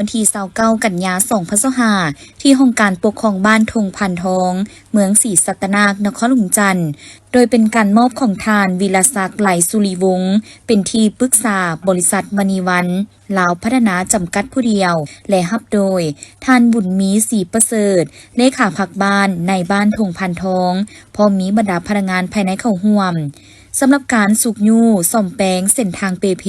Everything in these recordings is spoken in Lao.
ວັນທີຊາວເກົ້າ ກັນຍາ ສອງພັນຊາວຫ້າ ທີ່ຫ້ອງການປົກຄອງບ້ານທົ່ງພານທອງ ເມືອງສີສັດຕະນາກ ນະຄອນຫຼວງວຽງຈັນ ໂດຍເປັນການມອບຂອງທ່ານ ວິລະສັກ ໄຫຼສຸລິວົງ ເປັນທີ່ປຶກສາບໍລິສັດມະນີວັນ ລາວພັດທະນາ ຈຳກັດຜູ້ດຽວ ແລະ ຮັບໂດຍທ່ານ ບຸນມີ ສີປະເສີດ ເລຂາພັກບ້ານ ນາຍບ້ານທົ່ງພານທອງ ພ້ອມມີບັນດາພະນັກງານພາຍໃນເຂົ້າຮ່ວມ. ສຳລັບການຊຸກຍູ້ສ້ອມແປງເສັ້ນທາງເປ່ເພ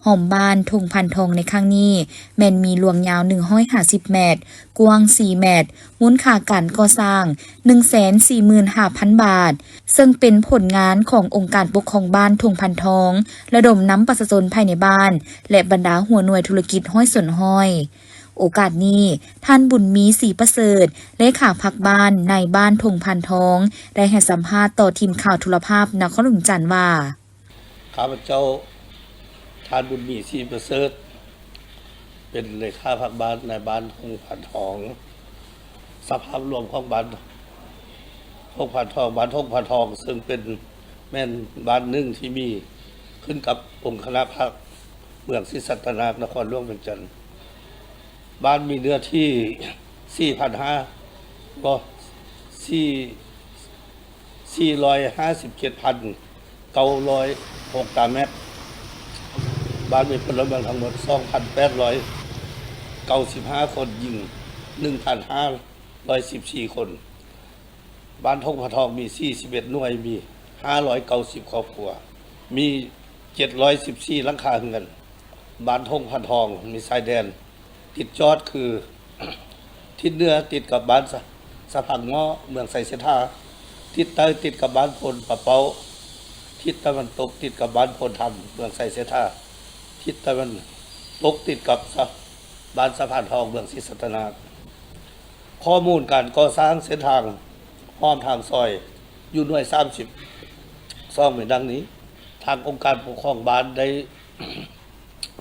ຮອບບ້ານທົ່ງພານທອງໃນຄັ້ງນີ້ ແມ່ນມີລວງຍາວ ໜຶ່ງຮ້ອຍຫ້າສິບແມັດ, ກວ້າງ ສີ່ແມັດ, ມູນຄ່າການກໍ່ສ້າງ ໜຶ່ງແສນສີ່ໝື່ນຫ້າພັນບາດ, ເຊິ່ງເປັນຜົນງານຂອງອົງການປົກຄອງບ້ານທົ່ງພານທອງ ລະດົມນຳປະຊາຊົນພາຍໃນບ້ານ ແລະ ບັນດາຫົວໜ່ວຍທຸລະກິດຮ້ອຍສ່ວນຮ້ອຍ. ໂອກາດນີ້, ທ່ານ ບຸນມີ ສີປະເສີດ ເລຂາພັກບ້ານ ນາຍບ້ານທົ່ງພານທອງ ໄດ້ໃຫ້ສຳພາດຕໍ່ທີມຂ່າວໂທລະພາບນະຄອນຫຼວງວຽງຈັນວ່າ: ຂ້າພະເຈົ້າ ທ່ານ ບຸນມີ ສີປະເສີດ ເປັນເລຂາພັກບ້ານ ນາຍບ້ານທົ່ງພານທອງ. ສະພາບລວມຂອງບ້ານທົ່ງພານທອງ, ບ້ານທົ່ງພານທອງ ເຊິ່ງເປັນ ແມ່ນບ້ານໜຶ່ງທີ່ມີຂຶ້ນກັບອົງຄະນະພັກ ເມືອງສີສັດຕະນາກ ນະຄອນຫຼວງວຽງຈັນ. ບ້ານມີເນື້ອທີ່ ສີ່ພັນຫ້າ ບໍ່ ສີ່ ສີ່ຮ້ອຍຫ້າສິບເຈັດພັນເກົ້າຮ້ອຍຫົກຕາແມັດ. ບ້ານມີພົນລະເມືອງທັງໝົດ ສອງພັນແປດຮ້ອຍເກົ້າສິບຫ້າຄົນ, ຍິງ ໜຶ່ງພັນຫ້າຮ້ອຍສິບສີ່ຄົນ. ບ້ານທົ່ງພານທອງມີ ສີ່ສິບເອັດໜ່ວຍ, ມີ ຫ້າຮ້ອຍເກົ້າສິບຄອບຄົວ, ມີ ເຈັດຮ້ອຍສິບສີ່ຫຼັງຄາເຮືອນ. ບ້ານທົ່ງພານທອງມີຊາຍແດນຕິດຈອດຄື ທິດເໜືອຕິດກັບບ້ານສະ ສະພັງໝໍ້ ເມືອງໄຊເສດຖາ, ທິດໃຕ້ຕິດກັບບ້ານໂພນປາເປົ້າ, ທິດຕາເວັນຕົກຕິດກັບບ້ານໂພນທຳ ເມືອງໄຊເສດຖາ, ທິດຕາເວັນຕົກຕິດກັບສະ ບ້ານສະພານທອງ ເມືອງສີສັດຕະນາກ. ຂໍ້ມູນການກໍ່ສ້າງເສັ້ນທາງ ຮ່ອມທາງຊອຍຢູ່ໜ່ວຍສາມສິບສອງມີດັ່ງນີ້. ທາງອົງການປົກຄອງບ້ານໄດ້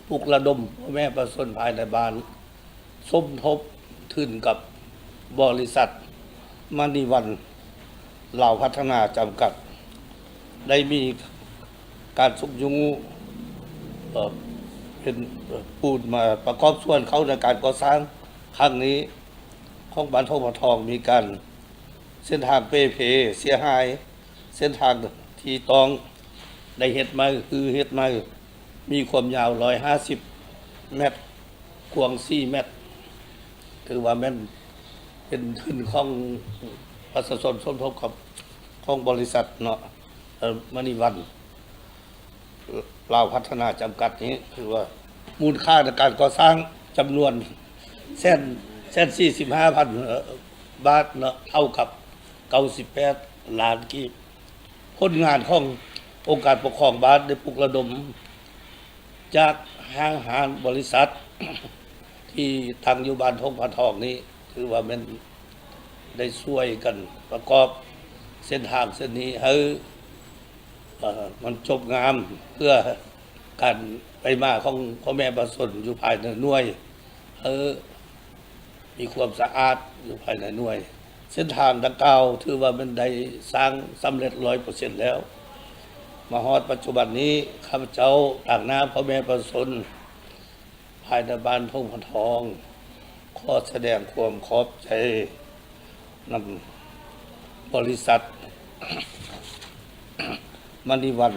ປຸກລະດົມພໍ່ແມ່ປະຊາຊົນພາຍໃນບ້ານ ສົມທົບທຶນກັບບໍລິສັດມະນີວັນລາວພັດທະນາຈຳກັດ ໄດ້ມີການຊຸກຍູ້ ເອີ ເປັນ ເປັນຜູ້ມາປະກອບສ່ວນເຂົ້າໃນການກໍ່ສ້າງຄັ້ງນີ້ ຂອງບ້ານທົ່ງພານທອງ ມີການ ເສັ້ນທາງເປ່ເພເສຍຫາຍ, ເສັ້ນທາງທີ່ຕ້ອງໄດ້ເຮັດໃໝ່ ຄືເຮັດໃໝ່ ມີຄວາມຍາວຮ້ອຍຫ້າສິບແມັດ, ກວ້າງສີ່ແມັດ, ຖືວ່າແມ່ນເປັນທຶນຂອງປະຊາຊົນສົມທົບກັບຂອງບໍລິສັດເນາະ ເອີ ມະນີວັນ ລາວພັດທະນາຈຳກັດນີ້ ຖືວ່າມູນຄ່າໃນການກໍ່ສ້າງຈຳນວນແສນ ແສນສີ່ສິບຫ້າພັນບາດເນາະ ເທົ່າກັບເກົ້າສິບແປດລ້ານກີບ. ຜົນງານຂອງອົງການປົກຄອງບ້ານໄດ້ປຸກລະດົມຈາກຫ້າງຮ້ານບໍລິສັດ ທີ່ຕັ້ງຢູ່ບ້ານທົ່ງພານທອງນີ້ ຖືວ່າແມ່ນໄດ້ຊ່ວຍກັນປະກອບເສັ້ນທາງເສັ້ນນີ້ໃຫ້ ເອີ ມັນຈົບງາມ ເພື່ອການໄປມາຂອງພໍ່ແມ່ປະຊາຊົນຢູ່ພາຍໃນໜ່ວຍ ໃຫ້ມີຄວາມສະອາດຢູ່ພາຍໃນໜ່ວຍ. ເສັ້ນທາງດັ່ງກ່າວຖືວ່າແມ່ນໄດ້ສ້າງສຳເລັດຮ້ອຍເປີເຊັນແລ້ວ. ມາຮອດປັດຈຸບັນນີ້ ຂ້າພະເຈົ້າຕາງໜ້າພໍ່ແມ່ປະຊາຊົນ ພາຍໃນບ້ານທົ່ງພານທອງ ຂໍສະແດງຄວາມຂອບໃຈນຳບໍລິສັດມະນີວັນ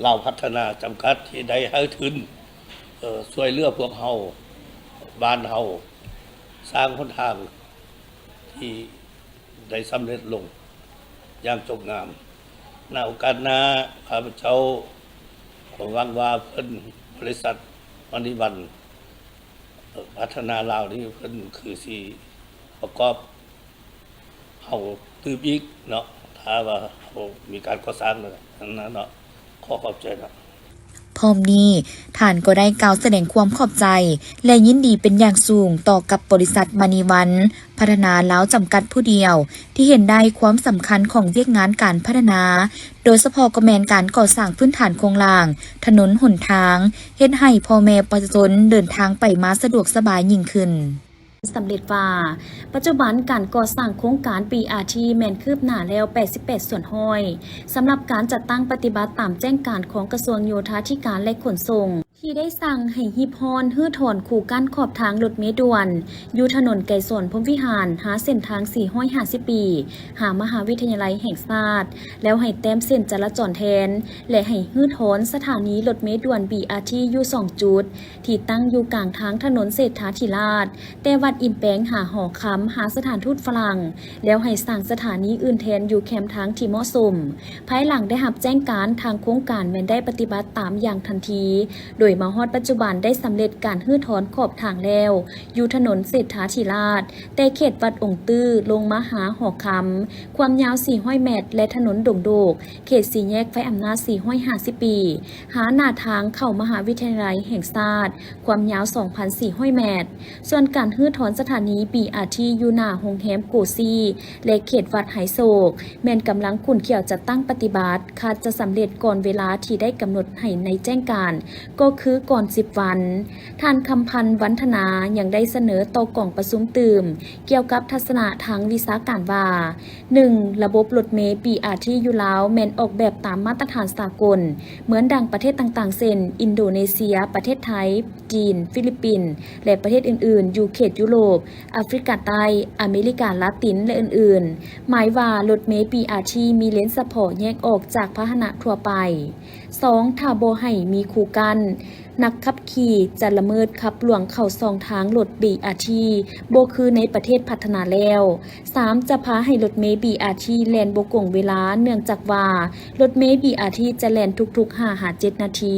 ລາວພັດທະນາຈຳກັດ ທີ່ໄດ້ໃຫ້ທຶນ ເອີ ຊ່ວຍເຫຼືອພວກເຮົາ ບ້ານເຮົາ ສ້າງຫົນທາງທີ່ ໄດ້ສຳເລັດລົງຢ່າງຈົບງາມ. ໃນໂອກາດໜ້າ ຂ້າພະເຈົ້າກໍຫວັງວ່າເພິ່ນ ບໍລິສັດມະນີວັນ ເອີ ພັດທະນາລາວນີ້ ເພິ່ນຄືຊິປະກອບເຮົາຕື່ມອີກເນາະ ຖ້າວ່າເຮົາມີການກໍ່ສ້າງນັ້ນນະເນາະ. ຂໍຂອບໃຈເນາະ. ພ້ອມນີ້ ທ່ານກໍໄດ້ກ່າວສະແດງຄວາມຂອບໃຈ ແລະ ຍິນດີເປັນຢ່າງສູງຕໍ່ກັບບໍລິສັດມະນີວັນ ພັດທະນາລາວ ຈຳກັດຜູ້ດຽວ ທີ່ເຫັນໄດ້ຄວາມສຳຄັນຂອງວຽກງານການພັດທະນາ, ໂດຍສະເພາະກໍແມ່ນການກໍ່ສ້າງພື້ນຖານໂຄງລ່າງ, ຖະໜົນຫົນທາງ, ເຮັດໃຫ້ພໍ່ແມ່ປະຊາຊົນເດີນທາງໄປມາສະດວກສະບາຍຍິ່ງຂຶ້ນ. ສຳເລັດວ່າ ປັດຈຸບັນການກໍ່ສ້າງໂຄງການ ບີອາທີ ແມ່ນຄືບໜ້າແລ້ວ ແປດສິບແປດສ່ວນຮ້ອຍ ສຳລັບການຈັດຕັ້ງປະຕິບັດຕາມແຈ້ງການຂອງກະຊວງໂຍທາທິການ ແລະ ຂົນສົ່ງ. ທີ່ໄດ້ສັ່ງໃຫ້ຮີບຮ້ອນຮື້ຖອນຄູກັ້ນຂອບທາງລົດເມດ່ວນ ຢູ່ຖະໜົນໄກສອນພົມວິຫານ ຫາເສັ້ນທາງສີ່ຮ້ອຍຫ້າສິບປີ ຫາມະຫາວິທະຍາໄລແຫ່ງຊາດ ແລ້ວໃຫ້ແຕ້ມເສັ້ນຈະລາຈອນແທນ ແລະ ໃຫ້ຮື້ຖອນສະຖານີລົດເມດ່ວນ ບີອາທີ ຢູ່ສອງຈຸດ ທີ່ຕັ້ງຢູ່ກາງທາງຖະໜົນເສດຖາທິລາດ ແຕ່ວັດອິນແປງຫາຫໍຄຳ ຫາສະຖານທູດຝຣັ່ງ ແລ້ວໃຫ້ສ້າງສະຖານີອື່ນແທນຢູ່ແຄມທາງທີ່ເໝາະສົມ. ພາຍຫຼັງໄດ້ຮັບແຈ້ງການ, ທາງໂຄງການແມ່ນໄດ້ປະຕິບັດຕາມຢ່າງທັນທີ ໂດຍມາຮອດປັດຈຸບັນໄດ້ສຳເລັດການຮື້ຖອນຂອບທາງແລ້ວ ຢູ່ຖະໜົນເສດຖາທິລາດ ແຕ່ເຂດວັດອົງຕື້ລົງມາຫາຫໍຄຳ ຄວາມຍາວສີ່ຮ້ອຍແມັດ ແລະ ຖະໜົນດົງໂດກ ເຂດສີ່ແຍກໄຟອຳນາດສີ່ຮ້ອຍຫ້າສິບປີ ຫາໜ້າທາງເຂົ້າມະຫາວິທະຍາໄລແຫ່ງຊາດ ຄວາມຍາວສອງພັນສີ່ຮ້ອຍແມັດ. ສ່ວນການຮື້ຖອນສະຖານີ ບີອາທີ ຢູ່ໜ້າໂຮງແຮມໂກຊີ ແລະ ເຂດວັດໄຮໂສກ ແມ່ນກຳລັງຂຸ້ນຂ້ຽວຈັດຕັ້ງປະຕິບັດ, ຄາດຈະສຳເລັດກ່ອນເວລາທີ່ໄດ້ກຳນົດໃຫ້ໃນແຈ້ງການ ກໍຄືກ່ອນສິບວັນ. ທ່ານ ຄຳພັນ ວັນທະນາ ຍັງໄດ້ສະເໜີຕໍ່ກອງປະຊຸມຕື່ມ ກ່ຽວກັບທັດສະນະທາງວິຊາການວ່າ ໜຶ່ງ ລະບົບລົດເມ ບີອາທີ ຢູ່ລາວແມ່ນອອກແບບຕາມມາດຕະຖານສາກົນ ເໝືອນດັ່ງປະເທດຕ່າງໆ ເຊັ່ນ ອິນໂດເນເຊຍ, ປະເທດໄທ, ຈີນ, ຟີລິບປິນ ແລະ ປະເທດອື່ນໆ ຢູ່ເຂດຢູໂຣບ, ອາຟຣິກາໃຕ້, ອາເມລິກາລາຕິນ ແລະ ອື່ນໆ. ໝາຍວ່າລົດເມ ບີອາທີ ມີເລນສະເພາະແຍກອອກຈາກພາຫະນະທົ່ວໄປ. ສອງ ຖ້າບໍ່ໃຫ້ມີຄູກັ້ນ, ນັກຂັບຂີ່ຈະລະເມີດຂັບລວງເຂົ້າຊ່ອງທາງລົດ ບີອາທີ ບໍ່ຄືໃນປະເທດພັດທະນາແລ້ວ. ສາມ ຈະພາໃຫ້ລົດເມ ບີອາທີ ແລ່ນບໍ່ກົງເວລາ ເນື່ອງຈາກວ່າລົດເມ ບີອາທີ ຈະແລ່ນທຸກໆ ຫ້າຫາເຈັດນາທີ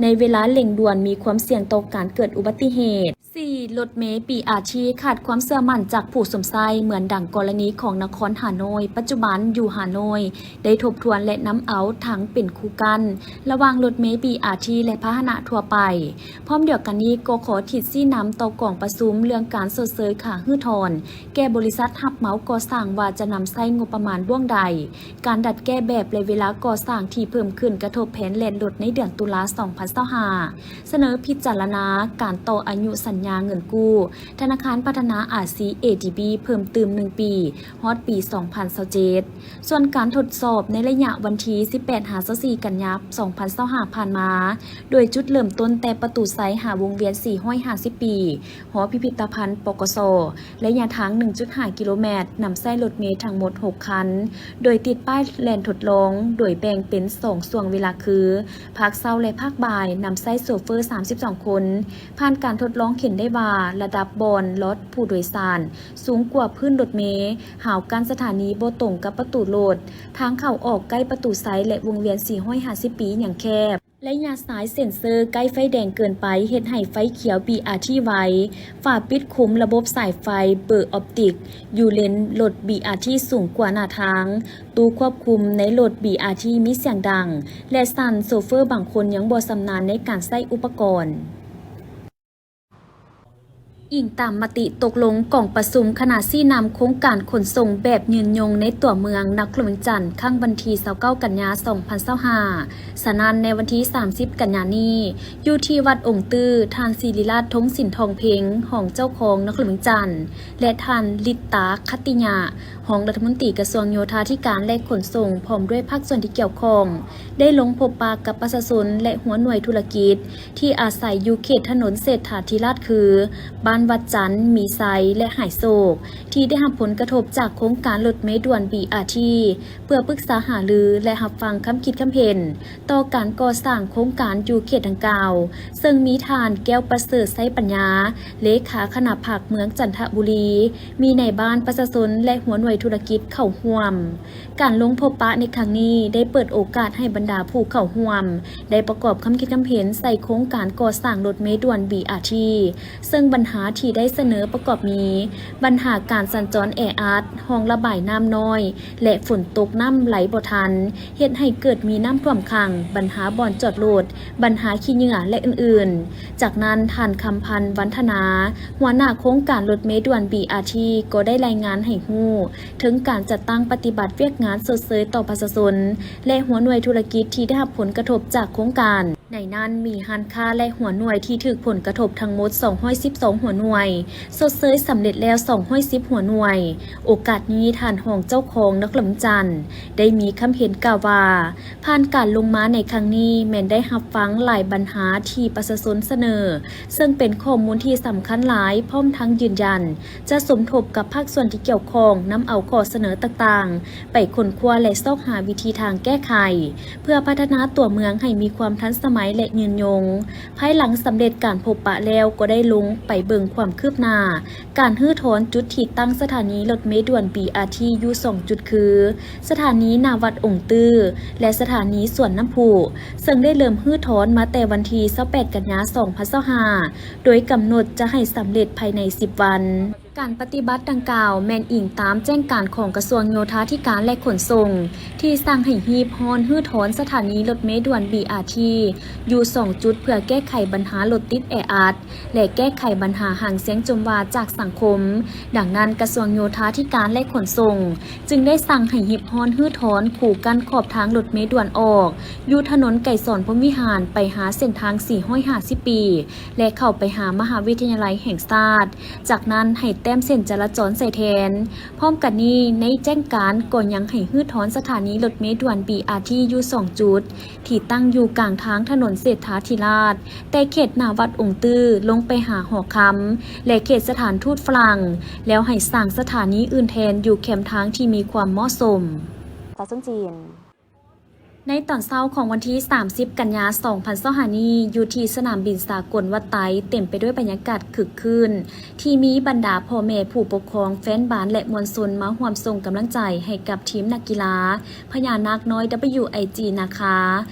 ໃນເວລາເລັ່ງດ່ວນ ມີຄວາມສ່ຽງຕໍ່ການເກີດອຸບັດຕິເຫດ. ສີ່ ລົດເມ ບີອາທີ ຂາດຄວາມເຊື່ອໝັ້ນຈາກຜູ້ຊົມໃຊ້ ເໝືອນດັ່ງກໍລະນີຂອງນະຄອນຫາໂນ້ຍ, ປັດຈຸບັນຢູ່ຫາໂນ້ຍ ໄດ້ທົບທວນ ແລະ ນຳເອົາຖັງເປັນຄູກັ້ນລະຫວ່າງລົດເມ ບີອາທີ ແລະ ພາຫະນະທົ່ວໄປ. ພ້ອມດຽວກັນນີ້ກໍຂໍທິດຊີ້ນຳຕໍ່ກອງປະຊຸມເລື່ອງການຊົດເຊີຍຄ່າຮື້ຖອນ ແກ່ບໍລິສັດຮັບເໝົາກໍ່ສ້າງວ່າຈະນຳໃຊ້ງົບປະມານບ່ວງໃດ, ການດັດແກ້ແບບ ແລະ ເວລາກໍ່ສ້າງທີ່ເພີ່ມຂຶ້ນກະທົບແຜນແລ່ນລົດໃນເດືອນຕຸລາ ສອງພັນຊາວຫ້າ, ສະເໜີພິຈາລະນາການຕໍ່ອາຍຸສັນຍາເງິນກູ້ ທະນາຄານພັດທະນາອາຊີ ເອດີບີ ເພີ່ມຕື່ມໜຶ່ງປີ ຮອດປີສອງພັນຊາວເຈັດ. ສ່ວນການທົດສອບໃນໄລຍະວັນທີສິບແປດຫາຊາວສີ່ກັນຍາ ສອງພັນຊາວຫ້າ ຜ່ານມາ, ໂດຍຈຸດເລີ່ມຕົ້ນແຕ່ປະຕູໄຊຫາວົງວຽນສີ່ຮ້ອຍຫ້າສິບປີ, ຫໍພິພິທະພັນ ປກສ, ໄລຍະທາງໜຶ່ງຈຸດຫ້າກິໂລແມັດ, ນຳໃຊ້ລົດເມທັງໝົດຫົກຄັນ, ໂດຍຕິດປ້າຍແລ່ນທົດລອງ, ໂດຍແບ່ງເປັນສອງຊ່ວງເວລາຄື ພາກເຊົ້າ ແລະ ພາກບ່າຍ, ນຳໃຊ້ໂຊເຟີສາມສິບສອງຄົນ. ຜ່ານການທົດລອງເຫັນໄດ້ວ່າ ລະດັບບ່ອນລອດຜູ້ໂດຍສານສູງກວ່າພື້ນລົດເມ, ຮາວກັ້ນສະຖານີບໍ່ຕົງກັບປະຕູລົດ, ທາງເຂົ້າອອກໃກ້ປະຕູໄຊ ແລະ ວົງວຽນສີ່ຮ້ອຍຫ້າສິບປີຍັງແຄບ. ໄລຍະສາຍເຊັນເຊີໃກ້ໄຟແດງເກີນໄປ ເຮັດໃຫ້ໄຟຂຽວ ບີອາທີ ໄວ, ຝາປິດຄຸມລະບົບສາຍໄຟເບີອອບຕິກຢູ່ເລນລົດ ບີອາທີ ສູງກວ່າໜ້າທາງ, ຕູ້ຄວບຄຸມໃນລົດ ບີອາທີ ມີສຽງດັງ ແລະ ສັ່ນ, ໂຊເຟີບາງຄົນຍັງບໍ່ຊຳນານໃນການໃຊ້ອຸປະກອນ. ອີງຕາມມະຕິຕົກລົງກອງປະຊຸມຄະນະຊີ້ນຳໂຄງການຂົນສົ່ງແບບຍືນຍົງໃນຕົວເມືອງນະຄອນຫຼວງວຽງຈັນ ຄັ້ງວັນທີຊາວເກົ້າກັນຍາ ສອງພັນຊາວຫ້າ, ສະນັ້ນ ໃນວັນທີສາມສິບກັນຍານີ້ ຢູ່ທີ່ວັດອົງຕື້, ທ່ານ ສິລິລາດ ທົງສິນທອງເພັງ ຮອງເຈົ້າຄອງນະຄອນຫຼວງວຽງຈັນ ແລະ ທ່ານ ລິດຕາ ຂັດຕິຍະ ຮອງລັດຖະມົນຕີກະຊວງໂຍທາທິການ ແລະ ຂົນສົ່ງ ພ້ອມດ້ວຍພາກສ່ວນທີ່ກ່ຽວຂ້ອງ ໄດ້ລົງພົບປະກັບປະຊາຊົນ ແລະ ຫົວໜ່ວຍທຸລະກິດ ທີ່ອາໄສຢູ່ເຂດຖະໜົນເສດຖາທິລາດ ຄື ບ້ານວັດຈັນ, ມີໄຊ ແລະ ຫາຍໂສກ ທີ່ໄດ້ຮັບຜົນກະທົບຈາກໂຄງການລົດເມດ່ວນ ບີອາທີ ເພື່ອປຶກສາຫາລື ແລະ ຮັບຟັງຄຳຄິດຄຳເຫັນຕໍ່ການກໍ່ສ້າງໂຄງການຢູ່ເຂດດັ່ງກ່າວ, ເຊິ່ງມີທ່ານ ແກ້ວປະເສີດ ໄຊປັນຍາ ເລຂາຄະນະພັກເມືອງຈັນທະບູລີ, ມີນາຍບ້ານ, ປະຊາຊົນ ແລະ ຫົວໜ່ວຍທຸລະກິດເຂົ້າຮ່ວມ. ການລົງພົບປະໃນຄັ້ງນີ້ໄດ້ເປີດໂອກາດໃຫ້ບັນດາຜູ້ເຂົ້າຮ່ວມໄດ້ປະກອບຄຳຄິດຄຳເຫັນໃສ່ໂຄງການກໍ່ສ້າງລົດເມດ່ວນ ບີອາທີ ເຊິ່ງບັນຫາທີ່ໄດ້ສະເໜີປະກອບມີ ບັນຫາການສັນຈອນແອອັດ, ຮ່ອງລະບາຍນ້ຳນ້ອຍ ແລະ ຝົນຕົກນ້ຳໄຫຼບໍ່ທັນ ເຮັດໃຫ້ເກີດມີນ້ຳຖ້ວມຂັງ, ບັນຫາບ່ອນຈອດລົດ, ບັນຫາຂີ້ເຫຍື້ອ ແລະ ອື່ນໆ. ຈາກນັ້ນ ທ່ານ ຄຳພັນ ວັນທະນາ ຫົວໜ້າໂຄງການລົດເມດ່ວນ ບີອາທີ ກໍໄດ້ລາຍງານໃຫ້ຮູ້ ເຖິງການຈັດຕັ້ງປະຕິບັດວຽກງານຊົດເຊີຍຕໍ່ປະຊາຊົນ ແລະ ຫົວໜ່ວຍທຸລະກິດທີ່ໄດ້ຮັບຜົນກະທົບຈາກໂຄງການ. ໃນນັ້ນມີຮ້ານຄ້າ ແລະ ຫົວໜ່ວຍທີ່ຖືກຜົນກະທົບທັງໝົດສອງຮ້ອຍສິບສອງຫົວໜ່ວຍ, ຊົດເຊີຍສຳເລັດແລ້ວສອງຮ້ອຍສິບຫົວໜ່ວຍ. ໂອກາດນີ້ ທ່ານຮອງເຈົ້າຄອງນະຄອນຫຼວງວຽງຈັນ ໄດ້ມີຄຳເຫັນກ່າວວ່າ, ຜ່ານການລົງມາໃນຄັ້ງນີ້ ແມ່ນໄດ້ຮັບຟັງຫຼາຍບັນຫາທີ່ປະຊາຊົນສະເໜີ, ເຊິ່ງເປັນຂໍ້ມູນທີ່ສຳຄັນຫຼາຍ, ພ້ອມທັງຢືນຢັນຈະສົມທົບກັບພາກສ່ວນທີ່ກ່ຽວຂ້ອງ, ນຳເອົາຂໍ້ສະເໜີຕ່າງໆ ໄປຄົ້ນຄວ້າ ແລະ ຊອກຫາວິທີທາງແກ້ໄຂ ເພື່ອພັດທະນາຕົວເມືອງໃຫ້ມີຄວາມທັນສະໄໝ ແລະ ຍືນຍົງ. ພາຍຫຼັງສຳເລັດການພົບປະແລ້ວ ກໍໄດ້ລົງໄປເບິ່ງຄວາມຄືບໜ້າ ການຮື້ຖອນຈຸດທີ່ຕັ້ງສະຖານີລົດເມດ່ວນ ບີອາທີ ຢູ່ສອງຈຸດ ຄື ສະຖານີໜ້າວັດອົງຕື້ ແລະ ສະຖານີສວນນ້ຳພຸ, ເຊິ່ງໄດ້ເລີ່ມຮື້ຖອນມາແຕ່ວັນທີຊາວແປດ ກັນຍາ ສອງພັນຊາວຫ້າ ໂດຍກຳນົດຈະໃຫ້ສຳເລັດພາຍໃນສິບວັນ. ການປະຕິບັດດັ່ງກ່າວແມ່ນອີງຕາມແຈ້ງການຂອງກະຊວງໂຍທາທິການ ແລະ ຂົນສົ່ງ ທີ່ສັ່ງໃຫ້ຮີບຮ້ອນຮື້ຖອນສະຖານີລົດເມດ່ວນ ບີອາທີ ຢູ່ສອງຈຸດ ເພື່ອແກ້ໄຂບັນຫາລົດຕິດແອອັດ ແລະ ແກ້ໄຂບັນຫາຫາງສຽງຈົ່ມວ່າຈາກສັງຄົມ. ດັ່ງນັ້ນ, ກະຊວງໂຍທາທິການ ແລະ ຂົນສົ່ງ ຈຶ່ງໄດ້ສັ່ງໃຫ້ຮີບຮ້ອນຮື້ຖອນຄູກັ້ນຂອບທາງລົດເມດ່ວນອອກ ຢູ່ຖະໜົນໄກສອນພົມວິຫານ ໄປຫາເສັ້ນທາງສີ່ຮ້ອຍຫ້າສິບປີ ແລະ ເຂົ້າໄປຫາມະຫາວິທະຍາໄລແຫ່ງຊາດ, ຈາກນັ້ນໃຫ້ແຕ້ມເສັ້ນຈະລາຈອນໃສ່ແທນ. ພ້ອມກັນນີ້, ໃນແຈ້ງການກໍຍັງໃຫ້ຮື້ຖອນສະຖານີລົດເມດ່ວນ ບີອາທີ ຢູ່ສອງຈຸດ ທີ່ຕັ້ງຢູ່ກາງທາງຖະໜົນເສດຖາທິລາດ, ແຕ່ເຂດໜ້າວັດອົງຕື້ລົງໄປຫາຫໍຄຳ ແລະ ເຂດສະຖານທູດຝຣັ່ງ, ແລ້ວໃຫ້ສ້າງສະຖານີອື່ນແທນຢູ່ແຄມທາງທີ່ມີຄວາມເໝາະສົມ. ປະຊາຊົນຈີນ. ໃນຕອນເຊົ້າຂອງວັນທີສາມສິບ ກັນຍາ ສອງພັນຊາວຫ້ານີ້, ຢູ່ທີ່ສະໜາມບິນສາກົນວັດໄຕ ເຕັມໄປດ້ວຍບັນຍາກາດຄຶກຄື້ນ ທີ່ມີບັນດາພໍ່ແມ່ຜູ້ປົກຄອງ, ແຟນບານ ແລະ ມວນຊົນມາຮ່ວມສົ່ງກຳລັງໃຈໃຫ້ກັບທີມນັກກິລາພະຍານາກນ້ອຍ WIG ນາຄາ,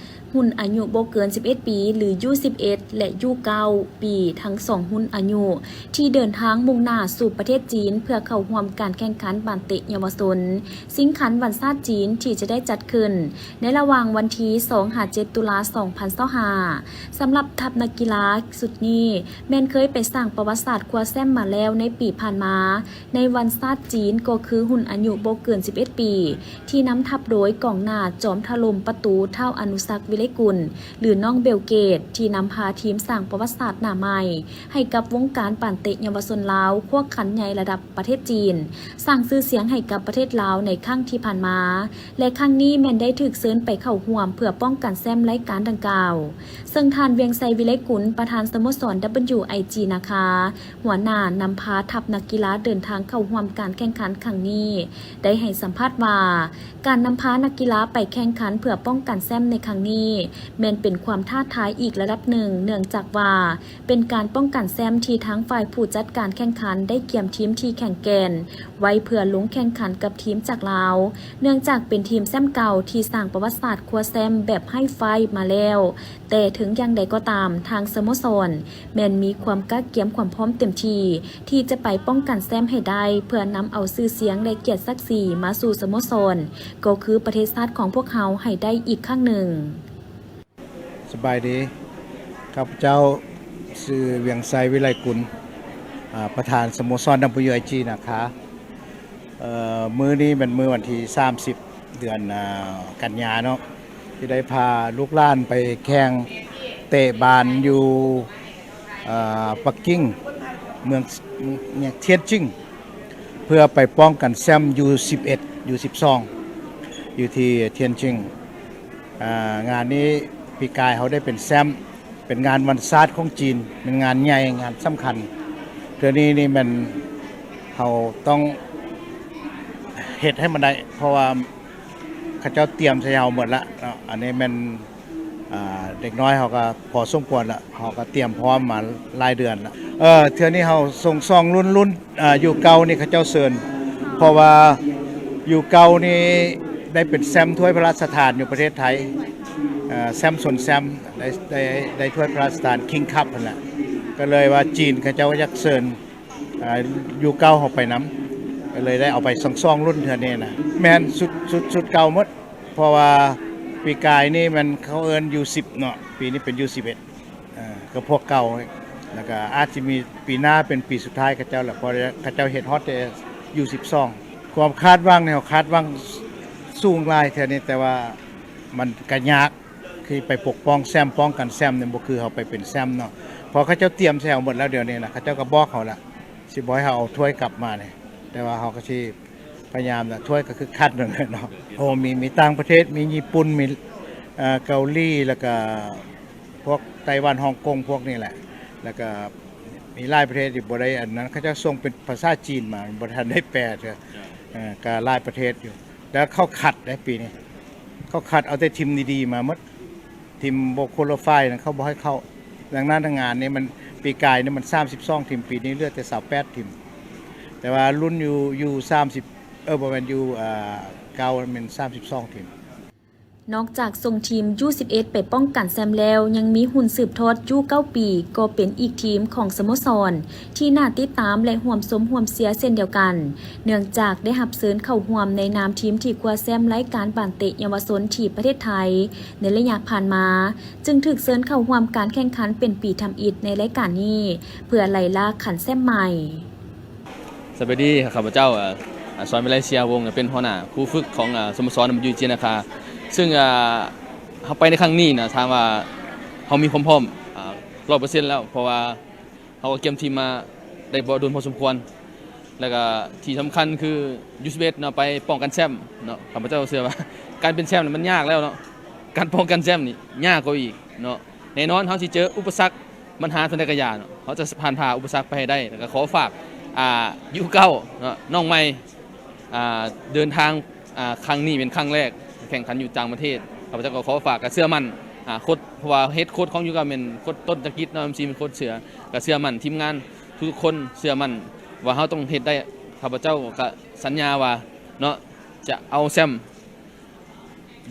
ຮຸ່ນອາຍຸບໍ່ເກີນສິບເອັດປີ ຫຼື ຢູສິບເອັດ ແລະ ຢູເກົ້າປີ ທັງສອງຮຸ່ນອາຍຸ ທີ່ເດີນທາງມຸ່ງໜ້າສູ່ປະເທດຈີນ ເພື່ອເຂົ້າຮ່ວມການແຂ່ງຂັນບານເຕະເຍົາວະຊົນ ຊິງຂັນວັນຊາດຈີນ ທີ່ຈະໄດ້ຈັດຂຶ້ນໃນລະຫວ່າງວັນທີສອງຫາເຈັດ ຕຸລາ ສອງພັນຊາວຫ້າ. ສຳລັບທັບນັກກິລາຊຸດນີ້ ແມ່ນເຄີຍໄປສ້າງປະຫວັດສາດຄວ້າແຊ້ມມາແລ້ວໃນປີຜ່ານມາ ໃນວັນຊາດຈີນ ກໍຄືຮຸ່ນອາຍຸບໍ່ເກີນສິບເອັດປີ ທີ່ນຳທັບໂດຍກອງໜ້າຈອມຖະຫຼົ່ມປະຕູ ທ້າວ ອະນຸສັກ ວິໄລກຸນ ຫຼື ນ້ອງເບວເກດ ທີ່ນຳພາທີມສ້າງປະຫວັດສາດໜ້າໃໝ່ໃຫ້ກັບວົງການບານເຕະເຍົາວະຊົນລາວ ຄວກຂັນໃຫຍ່ລະດັບປະເທດຈີນ, ສ້າງຊື່ສຽງໃຫ້ກັບປະເທດລາວໃນຄັ້ງທີ່ຜ່ານມາ ແລະ ຄັ້ງນີ້ແມ່ນໄດ້ຖືກເຊີນໄປເຂົ້າຮ່ວມເພື່ອປ້ອງກັນແຊ້ມລາຍການດັ່ງກ່າວ. ເຊິ່ງທ່ານ ວຽງໄຊ ວິໄລກຸນ ປະທານສະໂມສອນ WIG ນາຄາ, ຫົວໜ້ານຳພາທັບນັກກິລາເດີນທາງເຂົ້າຮ່ວມການແຂ່ງຂັນຄັ້ງນີ້ ໄດ້ໃຫ້ສຳພາດວ່າ, ການນຳພານັກກິລາໄປແຂ່ງຂັນເພື່ອປ້ອງກັນແຊ້ມໃນຄັ້ງນີ້ ແມ່ນເປັນຄວາມທ້າທາຍອີກລະດັບໜຶ່ງ, ເນື່ອງຈາກວ່າເປັນການປ້ອງກັນແຊ້ມທີ່ທາງຝ່າຍຜູ້ຈັດການແຂ່ງຂັນໄດ້ກຽມທີມທີ່ແຂງແກ່ນໄວ້ເພື່ອລົງແຂ່ງຂັນກັບທີມຈາກລາວ, ເນື່ອງຈາກເປັນທີມແຊ້ມເກົ່າທີ່ສ້າງປະຫວັດສາດຄວ້າແຊ້ມແບບໄຮ້ໄຟມາແລ້ວ. ແຕ່ເຖິງຢ່າງໃດກໍຕາມ, ທາງສະໂມສອນແມ່ນມີຄວາມກະກຽມຄວາມພ້ອມເຕັມທີ່ ທີ່ຈະໄປປ້ອງກັນແຊ້ມໃຫ້ໄດ້ ເພື່ອນຳເອົາຊື່ສຽງ ແລະ ກຽດສັກສີມາສູ່ສະໂມສອນ ກໍຄືປະເທດຊາດຂອງພວກເຮົາໃຫ້ໄດ້ອີກຄັ້ງໜຶ່ງ. ສະບາຍດີ, ຂ້າພະເຈົ້າຊື່ ວຽງໄຊ ວິໄລກຸນ, ອາ, ປະທານສະໂມສອນ WIG ນາຄາ. ເອີ ມື້ນີ້ແມ່ນມື້ວັນທີສາມສິບ ເດືອນ ອາ ກັນຍາເນາະ ທີ່ໄດ້ພາລູກຫຼານໄປແຂ່ງເຕະບານຢູ່ ອາ ປັກກິ່ງ ເມືອງ ທຽນຈິງ ເພື່ອໄປປ້ອງກັນແຊ້ມ ຢູສິບເອັດ ຢູສິບສອງ ຢູ່ທີ່ທຽນຈິງ. ອາ ງານນີ້ປີກາຍເຮົາໄດ້ເປັນແຊ້ມ ເປັນງານວັນຊາດຂອງຈີນ, ເປັນງານໃຫຍ່ ງານສຳຄັນ. ເທື່ອນີ້ນີ້ແມ່ນເຮົາຕ້ອງເຮັດໃຫ້ມັນໄດ້ ເພາະວ່າເຂົາເຈົ້າຕຽມໃສ່ເຮົາໝົດລະເນາະ. ອັນນີ້ແມ່ນ ອາ ເດັກນ້ອຍເຮົາກໍພໍສົມຄວນລະ, ເຮົາກໍຕຽມພ້ອມມາຫຼາຍເດືອນລະ. ເອີ ເທື່ອນີ້ເຮົາສົ່ງສອງລຸ້ນ, ລຸ້ນ ອາ ຢູເກົ້ານີ້ເຂົາເຈົ້າເຊີນ ເພາະວ່າຢູເກົ້ານີ້ໄດ້ເປັນແຊ້ມຖ້ວຍພະລາຊະທານຢູ່ປະເທດໄທ, ເອີ ແຊ້ມຊົນແຊ້ມ ໄດ້ ໄດ້ ໄດ້ຖ້ວຍພະລາຊະທານ ຄິງຄັບ ຫັ້ນແຫຼະ. ກໍເລີຍວ່າຈີນເຂົາເຈົ້າຢາກເຊີນ ອາ ຢູເກົ້າເຮົາໄປນຳ, ກໍເລີຍໄດ້ເອົາໄປສອງ ສອງລຸ້ນເທື່ອນີ້ນະ. ແມ່ນ ຊຸດ ຊຸດ ຊຸດເກົ່າໝົດ, ເພາະວ່າປີກາຍນີ້ແມ່ນເຂົາເອີ້ນ ຢູສິບ ເນາະ, ປີນີ້ເປັນ ຢູສິບເອັດ ເອີ ກໍພວກເກົ່າ. ແລ້ວກໍອາດຈະມີປີໜ້າເປັນປີສຸດທ້າຍເຂົາເຈົ້າລະ, ເພາະເຂົາເຈົ້າເຮັດຮອດແຕ່ ຢູສິບສອງ. ຄວາມຄາດຫວັງນີ້ ເຮົາຄາດຫວັງສ- ສູງຫຼາຍເທື່ອນີ້, ແຕ່ວ່າມັນກໍຍາກ. ຄ ທີ່ໄປປົກປ້ອງແຊ້ມ ປ້ອງກັນແຊ້ມນີ້ ບໍ່ຄືເຮົາໄປເປັນແຊ້ມເນາະ ເພາະເຂົາເຈົ້າຕຽມໃສ່ເຮົາໝົດແລ້ວ. ດຽວນີ້ນະ ເຂົາເຈົ້າກໍບອກເຮົາລະ ຊິບໍ່ໃຫ້ເຮົາເອົາຖ້ວຍກັບມານີ້ ແຕ່ວ່າເຮົາກໍຊິພະຍາຍາມລະ ຖ້ວຍກໍຄືຂັນນັ້ນແຫຼະເນາະ. ໂອ້ ມີ ມີຕ່າງປະເທດ ມີຍີ່ປຸ່ນ ມີ ເອີ ເກົາຫຼີ ແລ້ວກໍພວກໄຕ້ຫວັນ ຮົງກົງ ພວກນີ້ແຫຼະ ແລ້ວກໍມີຫຼາຍປະເທດທີ່ບໍ່ໄດ້ອັນນັ້ນ ເຂົາເຈົ້າສົ່ງເປັນພາສາຈີນມາ ບໍ່ທັນໄດ້ແປເທື່ອ ເອີ ກໍຫຼາຍປະເທດຢູ່. ແລ້ວເຂົາຄັດເດ້ປີນີ້ ເຂົາຄັດເອົາແຕ່ທີມດີໆມາໝົດ ທີມບໍ່ຄວໍລີຟາຍນັ້ນເຂົາບໍ່ໃຫ້ເຂົ້າ. ດັ່ງນັ້ນງານນີ້ມັນ ປີກາຍນີ້ມັນສາມສິບສອງທີມ ປີນີ້ເຫຼືອແຕ່ຊາວແປດທີມ ແຕ່ວ່າລຸ້ນຢູ່ ຢູສາມສິບ ເອີ ບໍ່ແມ່ນ ຢູ ເອີ ເກົ້າ ແມ່ນສາມສິບສອງທີມ. ນອກຈາກສົ່ງທີມ ຢູສິບເອັດ ໄປປ້ອງກັນແຊ້ມແລ້ວ ຍັງມີຮຸ່ນສືບທອດ ຢູເກົ້າປີ ກໍເປັນອີກທີມຂອງສະໂມສອນ ທີ່ໜ້າຕິດຕາມ ແລະ ຮ່ວມຊົມຮ່ວມເຊຍເຊັ່ນດຽວກັນ ເນື່ອງຈາກໄດ້ຮັບເຊີນເຂົ້າຮ່ວມໃນນາມທີມທີ່ຄວ້າແຊ້ມລາຍການບານເຕະເຍົາວະຊົນທີ່ປະເທດໄທໃນໄລຍະຜ່ານມາ ຈຶ່ງຖືກເຊີນເຂົ້າຮ່ວມການແຂ່ງຂັນເປັນປີທຳອິດໃນລາຍການນີ້ ເພື່ອໄລ່ລ່າຂັນແຊ້ມໃໝ່. ສະບາຍດີ ຂ້າພະເຈົ້າ ເອີ ອາ ສອນວິໄລ ເຊຍວົງ ເປັນຫົວໜ້າຄູຝຶກຂອງ ອາ ສະໂມສອນ ດັບເບິນຢູຈີ ນາຄາ ຊຶ່ງ ອາ ເຮົາໄປໃນຄັ້ງນີ້ນະ ຖາມວ່າເຮົາມີຄວາມພ້ອມ ອາ ຮ້ອຍເປີເຊັນແລ້ວ ເພາະວ່າ ເຮົາກໍກຽມທີມມາໄດ້ບໍ່ດົນພໍສົມຄວນ ແລ້ວກໍທີ່ສຳຄັນຄື ຢູສິບເອັດ ເນາະ ໄປປ້ອງກັນແຊ້ມເນາະ. ຂ້າພະເຈົ້າເຊື່ອວ່າການເປັນແຊ້ມນີ້ມັນຍາກແລ້ວເນາະ ການປ້ອງກັນແຊ້ມນີ້ຍາກກວ່າອີກເນາະ. ແນ່ນອນເຮົາຊິເຈີອຸປະສັກ ບັນຫາສ່ຳໃດກໍຢ່າເນາະ ເຮົາຈະຜ່ານຜ່າອຸປະສັກໄປໃຫ້ໄດ້. ແລ້ວກໍຂໍຝາກ ອາ ຢູເກົ້າເນາະ ນ້ອງໃໝ່ ອາ ເດີນທາງ ອາ ຄັ້ງນີ້ເປັນຄັ້ງແລກ ແຂ່ງຂັນຢູ່ຕ່າງປະເທດ. ຂ້າພະເຈົ້າກໍຂໍຝາກ ກໍເຊື່ອໝັ້ນ ອາ ໂຄດ ເພາະວ່າເຮັດໂຄດຂອງຢູເກົ້າແມ່ນໂຄດຕົ້ນຈັກກິດເນາະ ຊີເປັນໂຄດເຊື່ອ ກໍເຊື່ອໝັ້ນທີມງານທຸກໆຄົນ ເຊື່ອໝັ້ນວ່າເຮົາຕ້ອງເຮັດໄດ້. ຂ້າພະເຈົ້າກໍສັນຍາວ່າເນາະ ຈະເອົາແຊ້ມ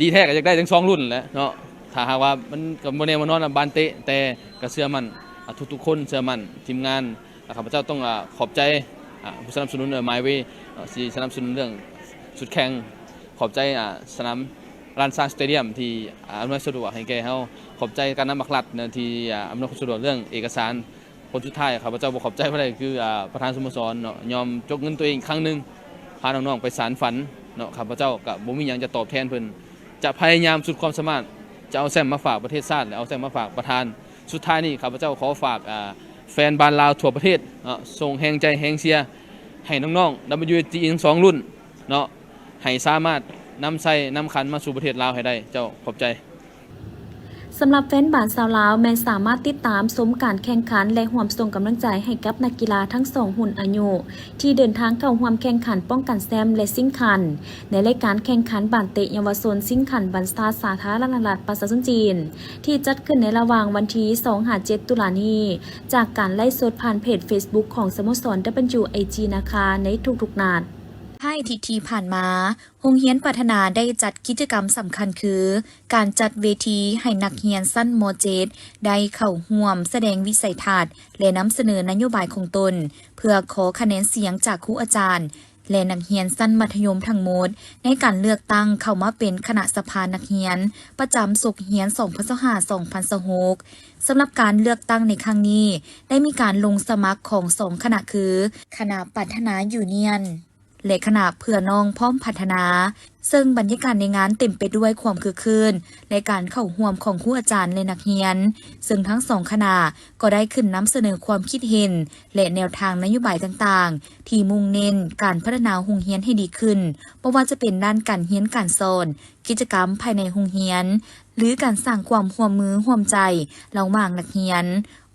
ດີແທ້ກໍຢາກໄດ້ທັງສອງລຸ້ນແຫຼະເນາະ ຖ້າຫາກວ່າມັນກໍບໍ່ແນ່ບໍ່ນອນນະ ບານເຕະ ແຕ່ກໍເຊື່ອໝັ້ນ ອາ ທຸກໆຄົນ ເຊື່ອໝັ້ນທີມງານ. ອາ ຂ້າພະເຈົ້າຕ້ອງ ອາ ຂອບໃຈ ອາ ຜູ້ສະໜັບສະໜູນ ເອີ ມາຍເວ ເນາະ ທີ່ສະໜັບສະໜູນເລື່ອງຊຸດແຂ່ງ ຂອບໃຈ ອາ ສະໜາມລ້ານຊ້າງສະເຕດຽມ ທີ່ ອາ ອຳນວຍສະດວກໃຫ້ແກ່ເຮົາ ຂອບໃຈການນຳພາກລັດນະ ທີ່ ອາ ອຳນວຍຄວາມສະດວກເລື່ອງເອກະສານ. ຜົນສຸດທ້າຍ ຂ້າພະເຈົ້າບໍ່ຂອບໃຈບໍ່ໄດ້ ຄື ອາ ປະທານສະໂມສອນເນາະ ຍອມຈົກເງິນຕົວເອງຄັ້ງໜຶ່ງ ພານ້ອງໆໄປສານຝັນເນາະ. ຂ້າພະເຈົ້າກໍບໍ່ມີຫຍັງຈະຕອບແທນເພິ່ນ ຈະພະຍາຍາມສຸດຄວາມສາມາດ ຈະເອົາແຊ້ມມາຝາກປະເທດຊາດ ແລະ ເອົາແຊ້ມມາຝາກປະທານ. ສຸດທ້າຍນີ້ ຂ້າພະເຈົ້າຂໍຝາກ ອາ ແຟນບານລາວທົ່ວປະເທດເນາະ ສົ່ງແຮງໃຈແຮງເຊຍໃຫ້ນ້ອງໆ ດັບເບິນຢູເອັສຈີ ທັງສອງລຸ້ນເນາະ ໃຫ້ສາມາດນຳໄຊນຳຂັນມາສູ່ປະເທດລາວໃຫ້ໄດ້. ເຈົ້າ ຂອບໃຈ. ສຳລັບແຟນບານຊາວລາວ ແມ່ນສາມາດຕິດຕາມຊົມການແຂ່ງຂັນ ແລະ ຮ່ວມສົ່ງກຳລັງໃຈໃຫ້ກັບນັກກິລາທັງສອງຮຸ່ນອາຍຸ ທີ່ເດີນທາງເຂົ້າຮ່ວມແຂ່ງຂັນປ້ອງກັນແຊ້ມ ແລະ ຊິງຂັນ ໃນລາຍການແຂ່ງຂັນບານເຕະເຍົາວະຊົນຊິງຂັນບັນຊາດສາທາລະນະລັດປະຊາຊົນຈີນ ທີ່ຈັດຂຶ້ນໃນລະຫວ່າງວັນທີສອງຫາເຈັດຕຸລານີ້ ຈາກການໄລຟ໌ສົດຜ່ານເພຈເຟສບຸກຂອງສະໂມສອນ ດັບເບິນຢູໄອຈີ ນາຄາໃນທຸກໆນັດ. ທ້າຍອາທິດທີ່ຜ່ານມາ, ໂຮງຮຽນພັດທະນາໄດ້ຈັດກິດຈະກຳສຳຄັນຄື ການຈັດເວທີໃຫ້ນັກຮຽນຊັ້ນ ມໍເຈັດ ໄດ້ເຂົ້າຮ່ວມສະແດງວິໄສທັດ ແລະ ນຳສະເໜີນະໂຍບາຍຂອງຕົນ ເພື່ອຂໍຄະແນນສຽງຈາກຄູອາຈານ ແລະ ນັກຮຽນຊັ້ນມັດທະຍົມທັງໝົດ ໃນການເລືອກຕັ້ງເຂົ້າມາເປັນຄະນະສະພານັກຮຽນ ປະຈຳສົກຮຽນ ສອງພັນຊາວຫ້າ ສອງພັນຊາວຫົກ. ສຳລັບການເລືອກຕັ້ງໃນຄັ້ງນີ້ ໄດ້ມີການລົງສະໝັກຂອງສອງຄະນະຄື ຄະນະພັດທະນາຢູນຽນ ແລະ ຄະນະເພື່ອນ້ອງພ້ອມພັດທະນາ, ເຊິ່ງບັນຍາກາດໃນງານເຕັມໄປດ້ວຍຄວາມຄຶກຄື້ນ ແລະ ການເຂົ້າຮ່ວມຂອງຄູອາຈານ ແລະ ນັກຮຽນ, ເຊິ່ງທັງສອງຄະນະກໍໄດ້ຂຶ້ນນຳສະເໜີຄວາມຄິດເຫັນ ແລະ ແນວທາງນະໂຍບາຍຕ່າງໆ ທີ່ມຸ່ງເນັ້ນການພັດທະນາໂຮງຮຽນໃຫ້ດີຂຶ້ນ, ບໍ່ວ່າຈະເປັນດ້ານການຮຽນການສອນ, ກິດຈະກຳພາຍໃນໂຮງຮຽນ ຫຼື ການສ້າງຄວາມຮ່ວມມືຮ່ວມໃຈລະຫວ່າງນັກຮຽນ.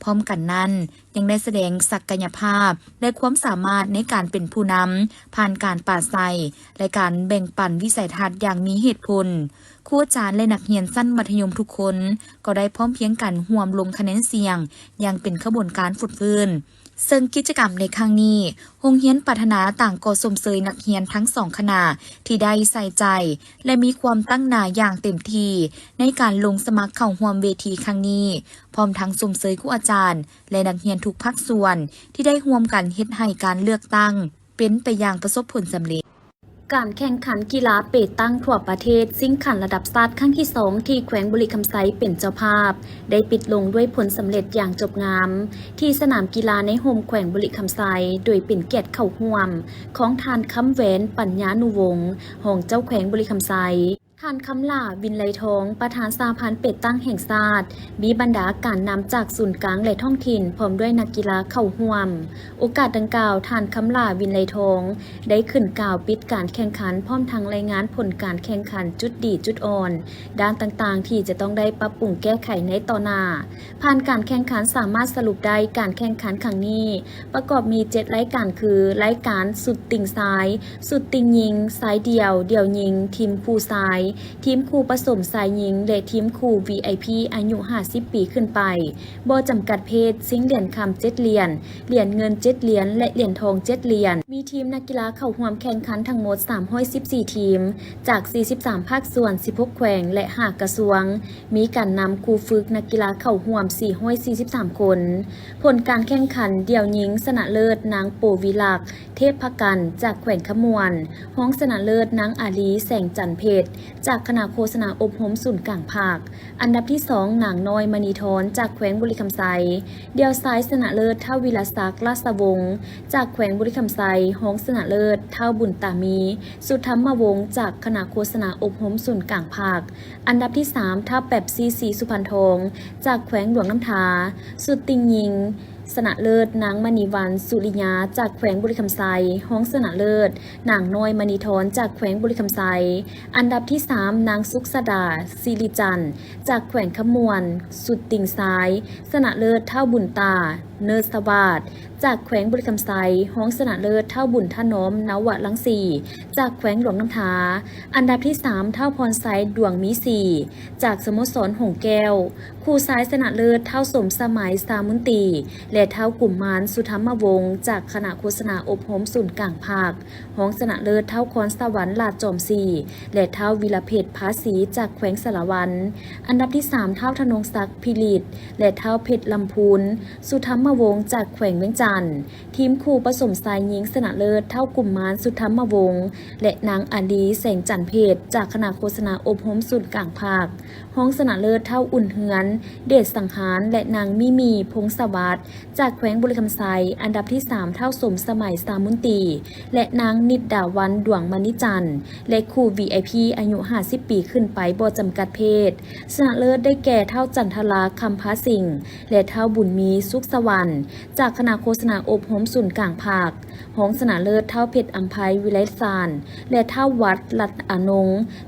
ພ້ອມກັນນັ້ນ ຍັງໄດ້ສະແດງສັກກະຍະພາບ ແລະ ຄວາມສາມາດໃນການເປັນຜູ້ນຳ ຜ່ານການປາໄສ ແລະ ການແບ່ງປັນວິໄສທັດຢ່າງມີເຫດຜົນ. ຄູອາຈານ ແລະ ນັກຮຽນຊັ້ນມັດທະຍົມທຸກຄົນ ກໍໄດ້ພ້ອມພຽງກັນຮ່ວມລົງຄະແນນສຽງຢ່າງເປັນຂະບວນການຟົດຟື້ນ. ເຊິ່ງກິດຈະກຳໃນຄັ້ງນີ້ ໂຮງຮຽນພັດທະນາຕ່າງກໍຊົມເຊີຍນັກຮຽນທັງສອງຄະນະທີ່ໄດ້ໃສ່ໃຈ ແລະ ມີຄວາມຕັ້ງໜ້າຢ່າງເຕັມທີ່ໃນການລົງສະໝັກເຂົ້າຮ່ວມເວທີຄັ້ງນີ້, ພ້ອມທັງຊົມເຊີຍຄູອາຈານ ແລະ ນັກຮຽນທຸກພາກສ່ວນທີ່ໄດ້ຮ່ວມກັນເຮັດໃຫ້ການເລືອກຕັ້ງເປັນໄປຢ່າງປະສົບຜົນສຳເລັດ. ການແຂ່ງຂັນກິລາເປຕັງທົ່ວປະເທດ ຊິງຂັນລະດັບຊາດຄັ້ງທີສອງ ທີ່ແຂວງບໍລິຄຳໄຊເປັນເຈົ້າພາບ ໄດ້ປິດລົງດ້ວຍຜົນສຳເລັດຢ່າງຈົບງາມ ທີ່ສະໜາມກິລາໃນຮົ່ມແຂວງບໍລິຄຳໄຊ ໂດຍເປັນກຽດເຂົ້າຮ່ວມຂອງທ່ານ ຄຳແຫວນ ປັນຍານຸວົງ ຮອງເຈົ້າແຂວງບໍລິຄຳໄຊ. ທ່ານ ຄຳຫຼ້າ ວິນໄລທອງ ປະທານສະຫະພັນເປຕັງແຫ່ງຊາດ, ມີບັນດາການນຳຈາກສູນກາງ ແລະ ທ້ອງຖິ່ນ ພ້ອມດ້ວຍນັກກິລາເຂົ້າຮ່ວມ. ໂອກາດດັ່ງກ່າວ, ທ່ານ ຄຳຫຼ້າ ວິນໄລທອງ ໄດ້ຂຶ້ນກ່າວປິດການແຂ່ງຂັນ ພ້ອມທັງລາຍງານຜົນການແຂ່ງຂັນ, ຈຸດດີ, ຈຸດອ່ອນ ດ້ານຕ່າງໆ ທີ່ຈະຕ້ອງໄດ້ປັບປຸງແກ້ໄຂໃນຕໍ່ໜ້າ. ຜ່ານການແຂ່ງຂັນສາມາດສະຫຼຸບໄດ້ ການແຂ່ງຂັນຄັ້ງນີ້ປະກອບມີເຈັດລາຍການຄື ລາຍການຊຸດຕິງຊາຍ, ຊຸດຕິງຍິງຊາຍດຽວ, ດຽວຍິງ, ທີມຄູ່ຊາຍ, ທີມຄູ່ປະສົມຊາຍຍິງ ແລະ ທີມຄູ່ ວີໄອພີ ອາຍຸຫ້າສິບປີຂຶ້ນໄປ ບໍ່ຈຳກັດເພດ, ຊິງຫຼຽນຄຳເຈັດຫຼຽນ, ຫຼຽນເງິນເຈັດຫຼຽນ ແລະ ຫຼຽນທອງເຈັດຫຼຽນ. ມີທີມນັກກິລາເຂົ້າຮ່ວມແຂ່ງຂັນທັງໝົດສາມຮ້ອຍສິບສີ່ທີມ ຈາກສີ່ສິບສາມພາກສ່ວນ, ສິບຫົກແຂວງ ແລະ ຫ້າກະຊວງ. ມີການນຳຄູຝຶກນັກກິລາເຂົ້າຮ່ວມສີ່ຮ້ອຍສີ່ສິບສາມຄົນ. ຜົນການແຂ່ງຂັນດຽວຍິງຊະນະເລີດ ນາງ ໂປວິລັກ ເທບພະກັນ ຈາກແຂວງຄຳມ່ວນ, ຮອງຊະນະເລີດ ນາງ ອາລີ ແສງຈັນເພັດ ຈາກຄະນະໂຄສະນາອົບຮົມສູນກາງພັກ, ອັນດັບທີສອງ ນາງ ນ້ອຍ ມະນີທອນ ຈາກແຂວງບໍລິຄຳໄຊ, ດຽວຊາຍຊະນະເລີດ ທ້າວ ວິລະສັກ ລາຊະວົງ ຈາກແຂວງບໍລິຄຳໄຊ, ຮອງຊະນະເລີດ ທ້າວ ບຸນຕາມີ ສຸທຳມະວົງ ຈາກຄະນະໂຄສະນາອົບຮົມສູນກາງພັກ, ອັນດັບທີສາມ ທ້າວ ແປັບຊີ ສີສຸພັນທອງ ຈາກແຂວງຫຼວງນ້ຳທາ, ຊຸດຕິງຍິງຊະນະເລີດ ນາງ ມະນີວັນ ສຸລິຍາ ຈາກແຂວງບໍລິຄຳໄຊ, ຮອງຊະນະເລີດ ນາງ ນ້ອຍ ມະນີທອນ ຈາກແຂວງບໍລິຄຳໄຊ, ອັນດັບທີສາມ ນາງ ສຸກສະດາ ສິລິຈັນ ຈາກແຂວງຄຳມ່ວນ, ຊຸດຕິງຊາຍ ຊະນະເລີດ ທ້າວ ບຸນຕາ ເນີດສະຫວາດ ຈາກແຂວງບໍລິຄຳໄຊ, ຮອງຊະນະເລີດ ທ້າວ ບຸນຖະໜອມ ນະວະລັງສີ ຈາກແຂວງຫຼວງນ້ຳທາ, ອັນດັບທີສາມ ທ້າວ ພອນໄຊ ດວງມີສີ ຈາກສະໂມສອນຫົງແກ້ວ, ຄູ່ຊາຍຊະນະເລີດ ທ້າວ ສົມສະໄໝ ຊາມຸນຕີ ແລະ ທ້າວ ກຸມມານ ສຸທຳມະວົງ ຈາກຄະນະໂຄສະນາອົບຮົມສູນກາງພັກ, ຮອງຊະນະເລີດ ທ້າວ ຄອນສະຫວັນ ຫຼ້າຈອມສີ ແລະ ທ້າວ ວິລະເພັດ ພາສີ ຈາກແຂວງສາລະວັນ, ອັນດັບທີສາມ ທ້າວ ທະນົງສັກ ພິລິດ ແລະ ທ້າວ ເພັດລຳພູນ ສຸທຳມະວົງ ຈາກແຂວງວຽງຈັນ. ທີມຄູ່ປະສົມຊາຍຍິງຊະນະເລີດ ທ້າວ ກຸມມານ ສຸທຳມະວົງ ແລະ ນາງ ອາລີ ແສງຈັນເພັດ ຈາກຄະນະໂຄສະນາອົບຮົມສູນກາງພັກ, ຮອງຊະນະເລີດ ທ້າວ ອຸ່ນເຮືອນ ເດດສັງຫານ ແລະ ນາງ ມີມີ ພົງສະຫວັດ ຈາກແຂວງບໍລິຄຳໄຊ, ອັນດັບທີສາມ ທ້າວ ສົມສະໄໝ ຊາມຸນຕີ ແລະ ນາງ ນິດດາວັນ ດວງມະນີຈັນ ແລະ ຄູ່ ວີໄອພີ ອາຍຸຫ້າສິບປີຂຶ້ນໄປ ບໍ່ຈຳກັດເພດ. ຊະນະເລີດໄດ້ແກ່ ທ້າວ ຈັນທະລາ ຄຳພາສິງ ແລະ ທ້າວ ບຸນມີ ສຸກສະຫວັນ ຈາກຄະນະໂຄສະນາອົບຮົມສູນກາງພັກ, ຮອງຊະນະເລີດ ທ້າວ ເພັດອຳໄພ ວິໄລສານ ແລະ ທ້າວ ວັດ ລັດອານົງ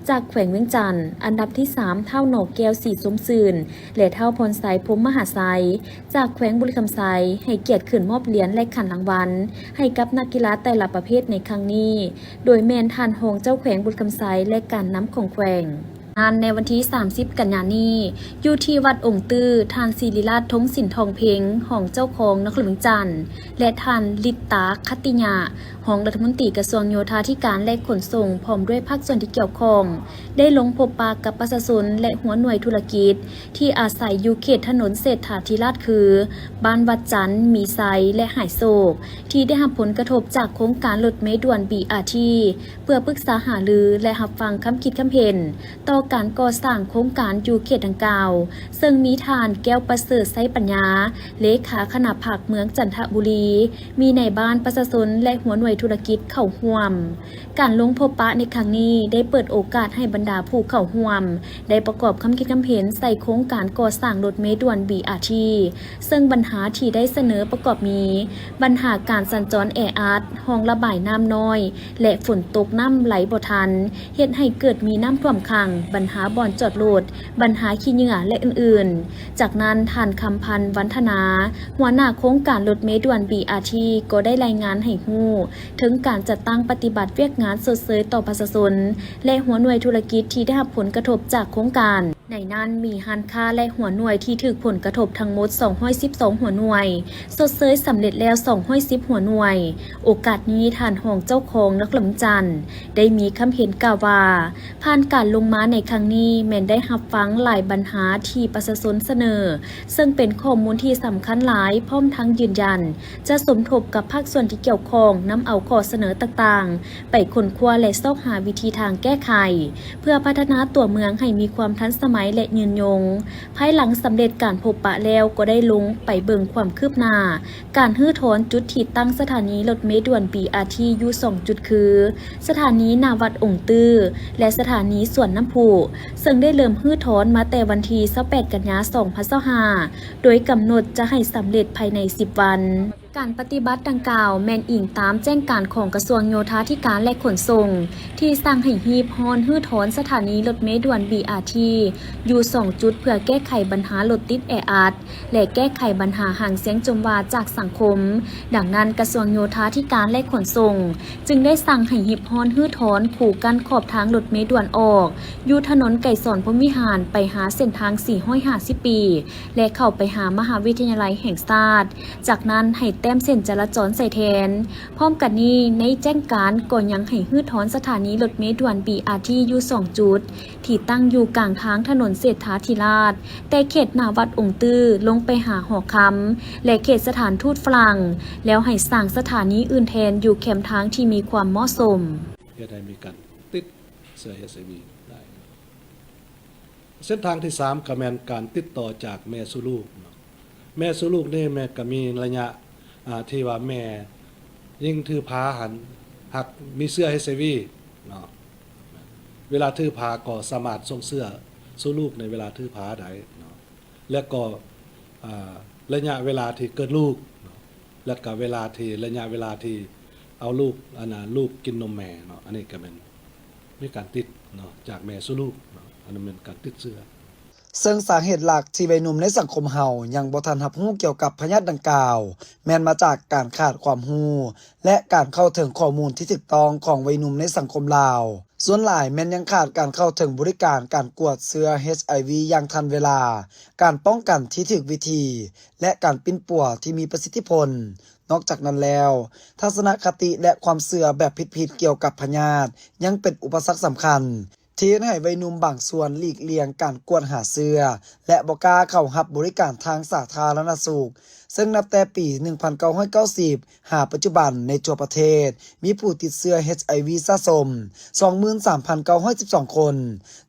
ຈາກແຂວງວຽງຈັນ, ອັນດັບທີສາມ ທ້າວ ໜໍແກ້ວ ສີຊົມຊື່ນ ແລະ ທ້າວ ພອນໄຊ ພົມມະຫາໄຊ ຈາກແຂວງບໍລິຄຳໄຊ ໃຫ້ກຽດຂຶ້ນມອບຫຼຽນ ແລະ ຂັນລາງວັນໃຫ້ກັບນັກກິລາແຕ່ລະປະເພດໃນຄັ້ງນີ້ ໂດຍແມ່ນທ່ານຮອງເຈົ້າແຂວງບໍລິຄຳໄຊ ແລະ ການນຳຂອງແຂວງ. ງານໃນວັນທີສາມສິບ ກັນຍານີ້ ຢູ່ທີ່ວັດອົງຕື້, ທ່ານ ສິລິລາດ ທົງສິນທອງເພັງ ຮອງເຈົ້າຄອງນະຄອນຫຼວງວຽງຈັນ ແລະ ທ່ານ ລິດຕາ ຄັດຕິຍະ ຮອງລັດຖະມົນຕີກະຊວງໂຍທາທິການ ແລະ ຂົນສົ່ງ ພ້ອມດ້ວຍພາກສ່ວນທີ່ກ່ຽວຂ້ອງ ໄດ້ລົງພົບປະກັບປະຊາຊົນ ແລະ ຫົວໜ່ວຍທຸລະກິດ ທີ່ອາໄສຢູ່ເຂດຖະໜົນເສດຖາທິລາດ ຄື ບ້ານວັດຈັນ, ມີໄຊ ແລະ ຫາຍໂສກ ທີ່ໄດ້ຮັບຜົນກະທົບຈາກໂຄງການລົດເມດ່ວນ ບີອາທີ ເພື່ອປຶກສາຫາລື ແລະ ຮັບຟັງຄຳຄິດຄຳເຫັນຕໍ່ການກໍ່ສ້າງໂຄງການຢູ່ເຂດດັ່ງກ່າວ, ເຊິ່ງມີທ່ານ ແກ້ວປະເສີດ ໄຊປັນຍາ ເລຂາຄະນະພັກເມືອງຈັນທະບູລີ, ມີນາຍບ້ານ, ປະຊາຊົນ ແລະ ຫົວໜ່ວຍທຸລະກິດເຂົ້າຮ່ວມ. ການລົງພົບປະໃນຄັ້ງນີ້ໄດ້ເປີດໂອກາດໃຫ້ບັນດາຜູ້ເຂົ້າຮ່ວມໄດ້ປະກອບຄຳຄິດຄຳເຫັນໃສ່ໂຄງການກໍ່ສ້າງລົດເມດ່ວນ ບີອາທີ ເຊິ່ງບັນຫາທີ່ໄດ້ສະເໜີປະກອບມີ ບັນຫາການສັນຈອນແອອັດ, ຮ່ອງລະບາຍນ້ຳນ້ອຍ ແລະ ຝົນຕົກນ້ຳໄຫຼບໍ່ທັນ ເຮັດໃຫ້ເກີດມີນ້ຳຖ້ວມຂັງ, ບັນຫາບ່ອນຈອດລົດ, ບັນຫາຂີ້ເຫຍື້ອ ແລະ ອື່ນໆ. ຈາກນັ້ນ ທ່ານ ຄຳພັນ ວັນທະນາ ຫົວໜ້າໂຄງການລົດເມດ່ວນ ບີອາທີ ກໍໄດ້ລາຍງານໃຫ້ຮູ້ ເຖິງການຈັດຕັ້ງປະຕິບັດວຽກງານຊົດເຊີຍຕໍ່ປະຊາຊົນ ແລະ ຫົວໜ່ວຍທຸລະກິດທີ່ໄດ້ຮັບຜົນກະທົບຈາກໂຄງການ. ໃນນັ້ນມີຮ້ານຄ້າ ແລະ ຫົວໜ່ວຍທີ່ຖືກຜົນກະທົບທັງໝົດສອງຮ້ອຍສິບສອງຫົວໜ່ວຍ, ຊົດເຊີຍສຳເລັດແລ້ວສອງຮ້ອຍສິບຫົວໜ່ວຍ. ໂອກາດນີ້ ທ່ານຮອງເຈົ້າຄອງນະຄອນຫຼວງວຽງຈັນ ໄດ້ມີຄຳເຫັນກ່າວວ່າ, ຜ່ານການລົງມາໃນຄັ້ງນີ້ ແມ່ນໄດ້ຮັບຟັງຫຼາຍບັນຫາທີ່ປະຊາຊົນສະເໜີ, ເຊິ່ງເປັນຂໍ້ມູນທີ່ສຳຄັນຫຼາຍ, ພ້ອມທັງຢືນຢັນຈະສົມທົບກັບພາກສ່ວນທີ່ກ່ຽວຂ້ອງ, ນຳເອົາຂໍ້ສະເໜີຕ່າງໆ ໄປຄົ້ນຄວ້າ ແລະ ຊອກຫາວິທີທາງແກ້ໄຂ ເພື່ອພັດທະນາຕົວເມືອງໃຫ້ມີຄວາມທັນສະໄໝ ໄມ້ ແລະ ຍືນຍົງ. ພາຍຫຼັງສຳເລັດການພົບປະແລ້ວ ກໍໄດ້ລົງໄປເບິ່ງຄວາມຄືບໜ້າການຮື້ຖອນຈຸດທີ່ຕັ້ງສະຖານີລົດເມດ່ວນ ບີອາທີ ຢູ່ສອງຈຸດ ຄື ສະຖານີໜ້າວັດອົງຕື້ ແລະ ສະຖານີສວນນ້ຳພຸ, ເຊິ່ງໄດ້ເລີ່ມຮື້ຖອນມາແຕ່ວັນທີຊາວແປດ ກັນຍາ ສອງພັນຊາວຫ້າ ໂດຍກຳນົດຈະໃຫ້ສຳເລັດພາຍໃນສິບວັນ. ການປະຕິບັດດັ່ງກ່າວແມ່ນອີງຕາມແຈ້ງການຂອງກະຊວງໂຍທາທິການ ແລະ ຂົນສົ່ງ ທີ່ສັ່ງໃຫ້ຮີບຮ້ອນຮື້ຖອນສະຖານີລົດເມດ່ວນ ບີອາທີ ຢູ່ສອງຈຸດ ເພື່ອແກ້ໄຂບັນຫາລົດຕິດແອອັດ ແລະ ແກ້ໄຂບັນຫາຫາງຊຽງຈົມຫວ້າຈາກສັງຄົມ. ດັ່ງນັ້ນ, ກະຊວງໂຍທາທິການ ແລະ ຂົນສົ່ງ ຈຶ່ງໄດ້ສັ່ງໃຫ້ຮີບຮ້ອນຮື້ຖອນຄູກັ້ນຂອບທາງລົດເມດ່ວນອອກ ຢູ່ຖະໜົນໄກສອນພົມວິຫານ ໄປຫາເສັ້ນທາງສີ່ຮ້ອຍຫ້າສິບປີ ແລະ ເຂົ້າໄປຫາມະຫາວິທະຍາໄລແຫ່ງຊາດ, ຈາກນັ້ນໃຫ້ແຕ້ມເສັ້ນຈະລາຈອນໃສ່ແທນ. ພ້ອມກັນນີ້, ໃນແຈ້ງການກໍຍັງໃຫ້ຮື້ຖອນສະຖານີລົດເມດ່ວນ ບີອາທີ ຢູ່ສອງຈຸດ ທີ່ຕັ້ງຢູ່ກາງທາງຖະໜົນເສດຖາທິລາດ, ແຕ່ເຂດໜ້າວັດອົງຕື້ລົງໄປຫາຫໍຄຳ ແລະ ເຂດສະຖານທູດຝຣັ່ງ, ແລ້ວໃຫ້ສ້າງສະຖານີອື່ນແທນຢູ່ແຄມທາງທີ່ມີຄວາມເໝາະສົມ. ເຮັດໃຫ້ມີການຕິດເຊື້ອ ເອັດໄອວີ ໄດ້. ເສັ້ນທາງທີສາມກໍແມ່ນການຕິດຕໍ່ຈາກແມ່ສູ່ລູກເນາະ. ແມ່ສູ່ລູກນີ້ແມ່ນກໍມີໄລຍະ ອ່າ ທີ່ວ່າແມ່ຍິງຖືພາຫັ້ນ ຫາກມີເຊື້ອ ເອັດໄອວີ ເນາະ, ເວລາຖືພາກໍສາມາດສົ່ງເຊື້ອສູ່ລູກໃນເວລາຖືພາໄດ້ເນາະ. ແລະກໍ ອ່າ ໄລຍະເວລາທີ່ເກີດລູກເນາະ ແລະກໍເວລາທີ່ ໄລຍະເວລາທີ່ເອົາລູກ ອັນນ່າ ລູກກິນນົມແມ່ເນາະ, ອັນນີ້ກໍແມ່ນ ມີການຕິດເນາະ ຈາກແມ່ສູ່ລູກເນາະ, ອັນນັ້ນແມ່ນການຕິດເຊື້ອ. ເຊິ່ງສາເຫດຫຼັກທີ່ໄວໜຸ່ມໃນສັງຄົມເຮົາຍັງບໍ່ທັນຮັບຮູ້ກ່ຽວກັບພະຍາດດັ່ງກ່າວ ແມ່ນມາຈາກການຂາດຄວາມຮູ້ ແລະ ການເຂົ້າເຖິງຂໍ້ມູນທີ່ຖືກຕ້ອງຂອງໄວໜຸ່ມໃນສັງຄົມລາວ. ສ່ວນຫຼາຍແມ່ນຍັງຂາດການເຂົ້າເຖິງບໍລິການການກວດເຊື້ອ ເອັດໄອວີ ຢ່າງທັນເວລາ, ການປ້ອງກັນທີ່ຖືກວິທີ ແລະ ການປິ່ນປົວທີ່ມີປະສິດທິຜົນ. ນອກຈາກນັ້ນແລ້ວ, ທັດສະນະຄະຕິ ແລະ ຄວາມເຊື່ອແບບຜິດໆກ່ຽວກັບພະຍາດ ຍັງເປັນອຸປະສັກສຳຄັນ ທີ່ເຮັດໃຫ້ໄວໜຸ່ມບາງສ່ວນຫຼີກລ່ຽງການກວດຫາເຊື້ອ ແລະ ບໍ່ກ້າເຂົ້າຮັບບໍລິການທາງສາທາລະນະສຸກ, ເຊິ່ງນັບແຕ່ປີໜຶ່ງພັນເກົ້າຮ້ອຍເກົ້າສິບ ຫາປັດຈຸບັນ ໃນທົ່ວປະເທດ ມີຜູ້ຕິດເຊື້ອ ເອັດໄອວີ ສະສົມ ສອງໝື່ນສາມພັນເກົ້າຮ້ອຍສິບສອງຄົນ,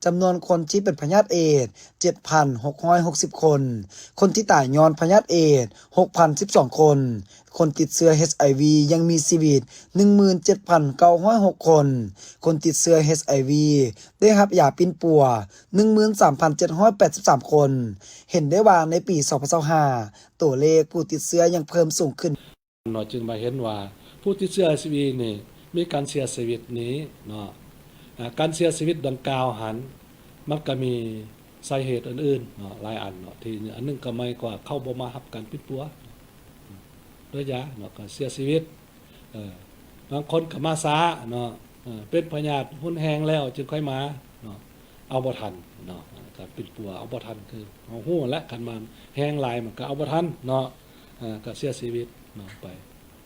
ຈຳນວນຄົນທີ່ເປັນພະຍາດເອດ ເຈັດພັນຫົກຮ້ອຍຫົກສິບຄົນ, ຄົນທີ່ຕາຍຍ້ອນພະຍາດເອດ ຫົກພັນສິບສອງຄົນ, ຄົນຕິດເຊື້ອ ເອັດໄອວີ ຍັງມີຊີວິດ ໜຶ່ງໝື່ນເຈັດພັນເກົ້າຮ້ອຍຫົກຄົນ, ຄົນຕິດເຊື້ອ ເອັດໄອວີ ໄດ້ຮັບຢາປິ່ນປົວ ໜຶ່ງໝື່ນສາມພັນເຈັດຮ້ອຍແປດສິບສາມຄົນ. ເຫັນໄດ້ວ່າໃນປີສອງພັນຊາວຫ້າ ຕົວເລກຜູ້ຕິດເຊື້ອຍັງເພີ່ມສູງຂຶ້ນ. ເນາະ ຈຶ່ງມາເຫັນວ່າຜູ້ຕິດເຊື້ອ ເອັດໄອວີ ນີ້ມີການເສຍຊີວິດນີ້ເນາະ, ອາ ການເສຍຊີວິດດັ່ງກ່າວຫັ້ນ ມັນກໍມີສາເຫດອື່ນໆເນາະ ຫຼາຍອັນເນາະ, ທີ່ອັນໜຶ່ງກໍໝາຍກວ່າເຂົາບໍ່ມາຮັບການປິ່ນປົວດ້ວຍຢາເນາະ ກໍເສຍຊີວິດ. ເອີ ບາງຄົນກໍມາຊ້າເນາະ, ເອີ ເປັນພະຍາດຮຸນແຮງແລ້ວຈຶ່ງຄ່ອຍມາເນາະ, ເອົາບໍ່ທັນເນາະ, ການປິ່ນປົວເອົາບໍ່ທັນ ຄືເຮົາຮູ້ແຫຼະ ຄັນມັນແຮງຫຼາຍມັນກໍເອົາບໍ່ທັນເນາະ, ເອີ ກໍເສຍຊີວິດເນາະໄປ.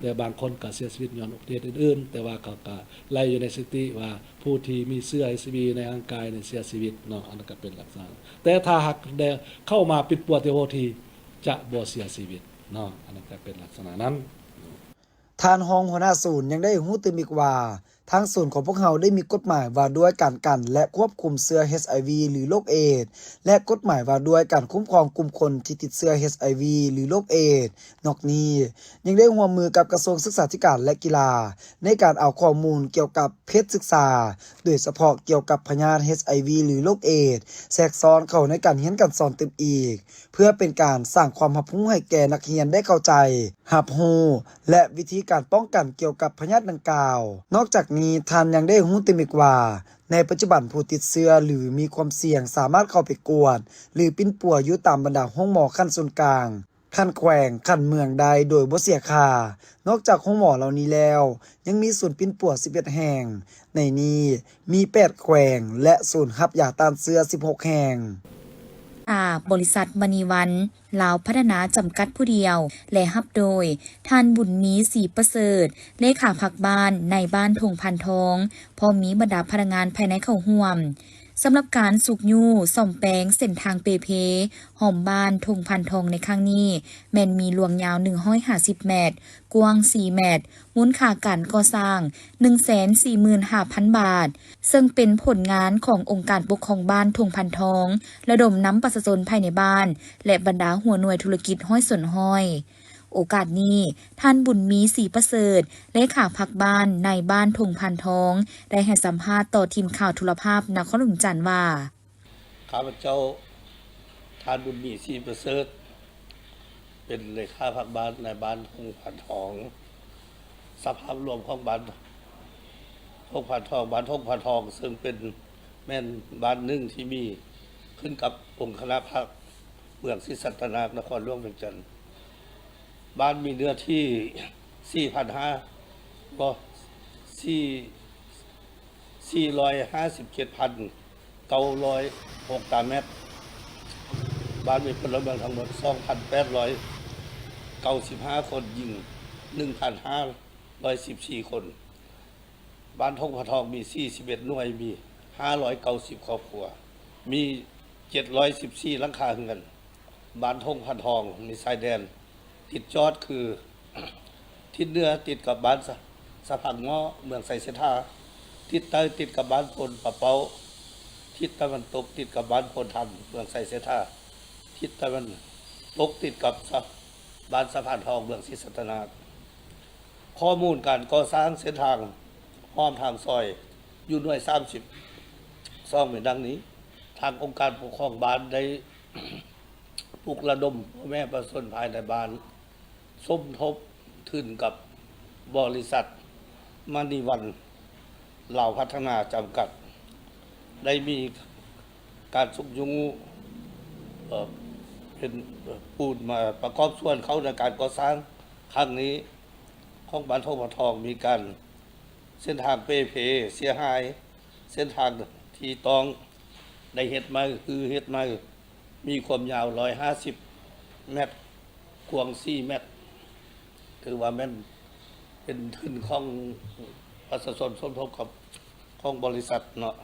ແຕ່ບາງຄົນກໍເສຍຊີວິດຍ້ອນອຸບັດຕິເຫດອື່ນໆ, ແຕ່ວ່າເຂົາກໍໄລ່ຢູ່ໃນສະຖິຕິວ່າຜູ້ທີ່ມີເຊື້ອ ເອັດໄອວີ ໃນຮ່າງກາຍນີ້ເສຍຊີວິດເນາະ, ອັນນັ້ນກໍເປັນລັກສະນະ. ແຕ່ຖ້າຫາກໄດ້ເຂົ້າມາປິ່ນປົວແຕ່ຫົວທີ ຈະບໍ່ເສຍຊີວິດເນາະ, ອັນນັ້ນກໍເປັນລັກສະນະນັ້ນ. ທ່ານຮອງຫົວໜ້າສູນຍັງໄດ້ຮູ້ຕື່ມອີກວ່າ ທາງສູນຂອງພວກເຮົາໄດ້ມີກົດໝາຍວ່າດ້ວຍການກັນ ແລະ ຄວບຄຸມເຊື້ອ ເອັດໄອວີ ຫຼື ໂລກເອດ ແລະ ກົດໝາຍວ່າດ້ວຍການຄຸ້ມຄອງກຸ່ມຄົນທີ່ຕິດເຊື້ອ ເອັດໄອວີ ຫຼື ໂລກເອດ. ນອກນີ້ ຍັງໄດ້ຮ່ວມມືກັບກະຊວງສຶກສາທິການ ແລະ ກິລາ ໃນການເອົາຂໍ້ມູນກ່ຽວກັບເພດສຶກສາ, ໂດຍສະເພາະກ່ຽວກັບພະຍາດ ເອັດໄອວີ ຫຼື ໂລກເອດ ແຊກຊ້ອນເຂົ້າໃນການຮຽນການສອນຕື່ມອີກ, ເພື່ອເປັນການສ້າງຄວາມຮັບຮູ້ໃຫ້ແກ່ນັກຮຽນໄດ້ເຂົ້າໃຈ, ຮັບຮູ້ ແລະ ວິທີການປ້ອງກັນກ່ຽວກັບພະຍາດດັ່ງກ່າວ. ນອກຈາກນີ້, ທ່ານຍັງໄດ້ຮູ້ຕື່ມອີກວ່າ ໃນປັດຈຸບັນຜູ້ຕິດເຊື້ອ ຫຼື ມີຄວາມສ່ຽງສາມາດເຂົ້າໄປກວດ ຫຼື ປິ່ນປົວຢູ່ຕາມບັນດາໂຮງໝໍຂັ້ນສູນກາງ, ຂັ້ນແຂວງ, ຂັ້ນເມືອງໄດ້ໂດຍບໍ່ເສຍຄ່າ. ນອກຈາກໂຮງໝໍເຫຼົ່ານີ້ແລ້ວ, ຍັງມີສູນປິ່ນປົວສິບເອັດແຫ່ງ, ໃນນີ້ມີແປດແຂວງ ແລະ ສູນຮັບຢາຕ້ານເຊື້ອສິບຫົກແຫ່ງ. ອາ ບໍລິສັດມະນີວັນ ລາວພັດທະນາ ຈຳກັດຜູ້ດຽວ ແລະ ຮັບໂດຍ ທ່ານ ບຸນມີ ສີປະເສີດ ເລຂາພັກບ້ານ ນາຍບ້ານທົ່ງພັນທອງ ພ້ອມມີບັນດາພະນັກງານພາຍໃນເຂົ້າຮ່ວມ. ສຳລັບການຊຸກຍູ້ສ້ອມແປງເສັ້ນທາງເປ່ເພ ອ້ອມບ້ານທົ່ງພານທອງໃນຄັ້ງນີ້ ແມ່ນມີລວງຍາວໜຶ່ງຮ້ອຍຫ້າສິບແມັດ, ກວ້າງສີ່ແມັດ, ມູນຄ່າການກໍ່ສ້າງໜຶ່ງແສນສີ່ໝື່ນຫ້າພັນບາດ, ເຊິ່ງເປັນຜົນງານຂອງອົງການປົກຄອງບ້ານທົ່ງພານທອງ, ລະດົມນຳປະຊາຊົນພາຍໃນບ້ານ ແລະ ບັນດາຫົວໜ່ວຍທຸລະກິດຮ້ອຍສ່ວນຮ້ອຍ. ໂອກາດນີ້, ທ່ານ ບຸນມີ ສີປະເສີດ, ເລຂາພັກບ້ານ ນາຍບ້ານທົ່ງພານທອງ ໄດ້ໃຫ້ສຳພາດຕໍ່ທີມຂ່າວໂທລະພາບນະຄອນຫຼວງຈັນວ່າ, ຂ້າພະເຈົ້າ ທ່ານ ບຸນມີ ສີປະເສີດ ເປັນເລຂາພັກບ້ານ ນາຍບ້ານທົ່ງພານທອງ. ສະພາບລວມຂອງບ້ານທົ່ງພານທອງ, ບ້ານທົ່ງພານທອງ ເຊິ່ງເປັນ ແມ່ນບ້ານໜຶ່ງທີ່ມີ ຂຶ້ນກັບອົງຄະນະພັກເມືອງສີສັດຕະນາກ ນະຄອນຫຼວງວຽງຈັນ. ບ້ານມີເນື້ອທີ່ສີ່ພັນຫ້າ ບໍ່ ສີ່ ສີ່ຮ້ອຍຫ້າສິບເຈັດພັນເກົ້າຮ້ອຍຫົກຕາແມັດ. ບ້ານມີພົນລະເມືອງທັງໝົດສອງພັນແປດຮ້ອຍເກົ້າສິບຫ້າຄົນ, ຍິງໜຶ່ງພັນຫ້າຮ້ອຍສິບສີ່ຄົນ. ບ້ານທົ່ງພານທອງມີສີ່ສິບເອັດໜ່ວຍ, ມີຫ້າຮ້ອຍເກົ້າສິບຄອບຄົວ, ມີເຈັດຮ້ອຍສິບສີ່ຫຼັງຄາເຮືອນ. ບ້ານທົ່ງພານທອງມີຊາຍແດນຕິດຈອດຄື ທິດເໜືອຕິດກັບບ້ານສະ ສະພັງເງາະ ເມືອງໄຊເສດຖາ, ທິດໃຕ້ຕິດກັບບ້ານໂພນປາເປົ້າ, ທິດຕາເວັນຕົກຕິດກັບບ້ານໂພນທັນ ເມືອງໄຊເສດຖາ, ທິດຕາເວັນຕົກຕິດກັບສະ ບ້ານສະພານທອງ ເມືອງສີສັດຕະນາກ. ຂໍ້ມູນການກໍ່ສ້າງເສັ້ນທາງອ້ອມທາງຊອຍຢູ່ໜ່ວຍສາມສິບສອງມີດັ່ງນີ້. ທາງອົງການປົກຄອງບ້ານໄດ້ ປຸກລະດົມພໍ່ແມ່ປະຊາຊົນພາຍໃນບ້ານ ສົມທົບທຶນກັບບໍລິສັດມະນີວັນລາວພັດທະນາຈຳກັດ ໄດ້ມີການຊຸກຍູ້ ເອີ ເປັນ ເປັນຜູ້ມາປະກອບສ່ວນເຂົ້າໃນການກໍ່ສ້າງຄັ້ງນີ້ຂອງບ້ານທົ່ງພານທອງ. ມີການ ເສັ້ນທາງເປ່ເພເສຍຫາຍ, ເສັ້ນທາງທີ່ຕ້ອງໄດ້ເຮັດໃໝ່ ຄືເຮັດໃໝ່ ມີຄວາມຍາວຮ້ອຍຫ້າສິບແມັດ, ກວ້າງສີ່ແມັດ, ຖືວ່າແມ່ນເປັນທຶນຂອງປະຊາຊົນສົມທົບກັບຂອງບໍລິສັດເນາະ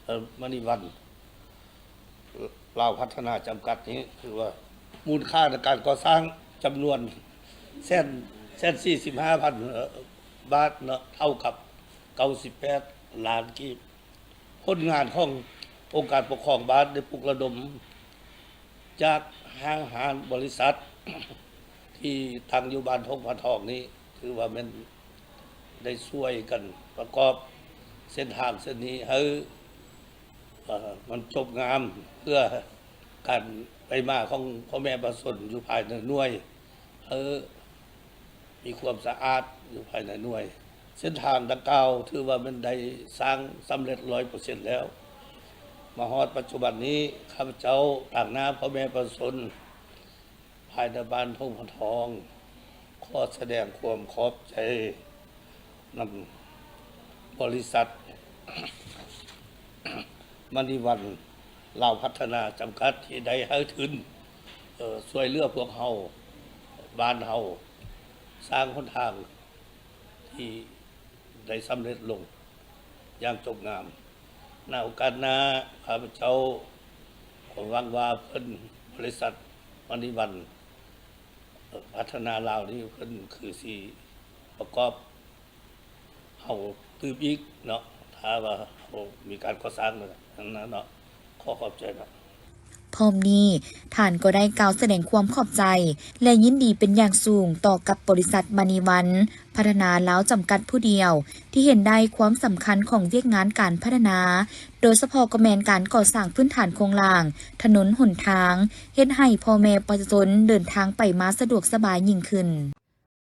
ເອີ ມະນີວັນລາວພັດທະນາຈຳກັດນີ້ ຖືວ່າມູນຄ່າໃນການກໍ່ສ້າງຈຳນວນແສນ ແສນສີ່ສິບຫ້າພັນບາດເນາະ, ເທົ່າກັບເກົ້າສິບແປດລ້ານກີບ. ຜົນງານຂອງອົງການປົກຄອງບ້ານໄດ້ປຸກລະດົມຈາກຫ້າງຮ້ານບໍລິສັດທີ່ຕັ້ງຢູ່ບ້ານທົ່ງພານທອງນີ້ ຖືວ່າແມ່ນໄດ້ຊ່ວຍກັນປະກອບເສັ້ນທາງເສັ້ນນີ້ໃຫ້ ເອີ ມັນຈົບງາມ ເພື່ອການໄປມາຂອງພໍ່ແມ່ປະຊາຊົນຢູ່ພາຍໃນໜ່ວຍ ໃຫ້ ມີຄວາມສະອາດຢູ່ພາຍໃນໜ່ວຍ. ເສັ້ນທາງດັ່ງກ່າວຖືວ່າແມ່ນໄດ້ສ້າງສຳເລັດຮ້ອຍເປີເຊັນແລ້ວ. ມາຮອດປັດຈຸບັນນີ້ ຂ້າພະເຈົ້າຕາງໜ້າພໍ່ແມ່ປະຊາຊົນພາຍໃນບ້ານທົ່ງພານທອງ ຂໍສະແດງຄວາມຂອບໃຈນຳບໍລິສັດ ມະນີວັນລາວພັດທະນາຈຳກັດ ທີ່ໄດ້ໃຫ້ທຶນ ເອີ ຊ່ວຍເຫຼືອພວກເຮົາ ບ້ານເຮົາ ສ້າງຫົນທາງທີ່ໄດ້ສຳເລັດລົງຢ່າງຈົບງາມ. ໃນໂອກາດໜ້າ ຂ້າພະເຈົ້າກໍຫວັງວ່າເພິ່ນ ບໍລິສັດມະນີວັນ ເອີ ພັດທະນາລາວນີ້ ເພິ່ນຄືຊິປະກອບ ເຮົາຕື່ມອີກເນາະ ຖ້າວ່າເຮົາມີການກໍ່ສ້າງນັ້ນນະເນາະ. ຂໍຂອບໃຈເນາະ. ພ້ອມນີ້, ທ່ານກໍໄດ້ກ່າວສະແດງຄວາມຂອບໃຈ ແລະ ຍິນດີເປັນຢ່າງສູງຕໍ່ກັບບໍລິສັດມະນີວັນພັດທະນາລາວຈຳກັດຜູ້ດຽວ ທີ່ເຫັນໄດ້ຄວາມສຳຄັນຂອງວຽກງານການພັດທະນາ, ໂດຍສະເພາະກໍແມ່ນການກໍ່ສ້າງພື້ນຖານໂຄງລ່າງ, ຖະໜົນຫົນທາງ, ເຮັດໃຫ້ພໍ່ແມ່ປະຊາຊົນເດີນທາງໄປມາສະດວກສະບາຍຍິ່ງຂຶ້ນ.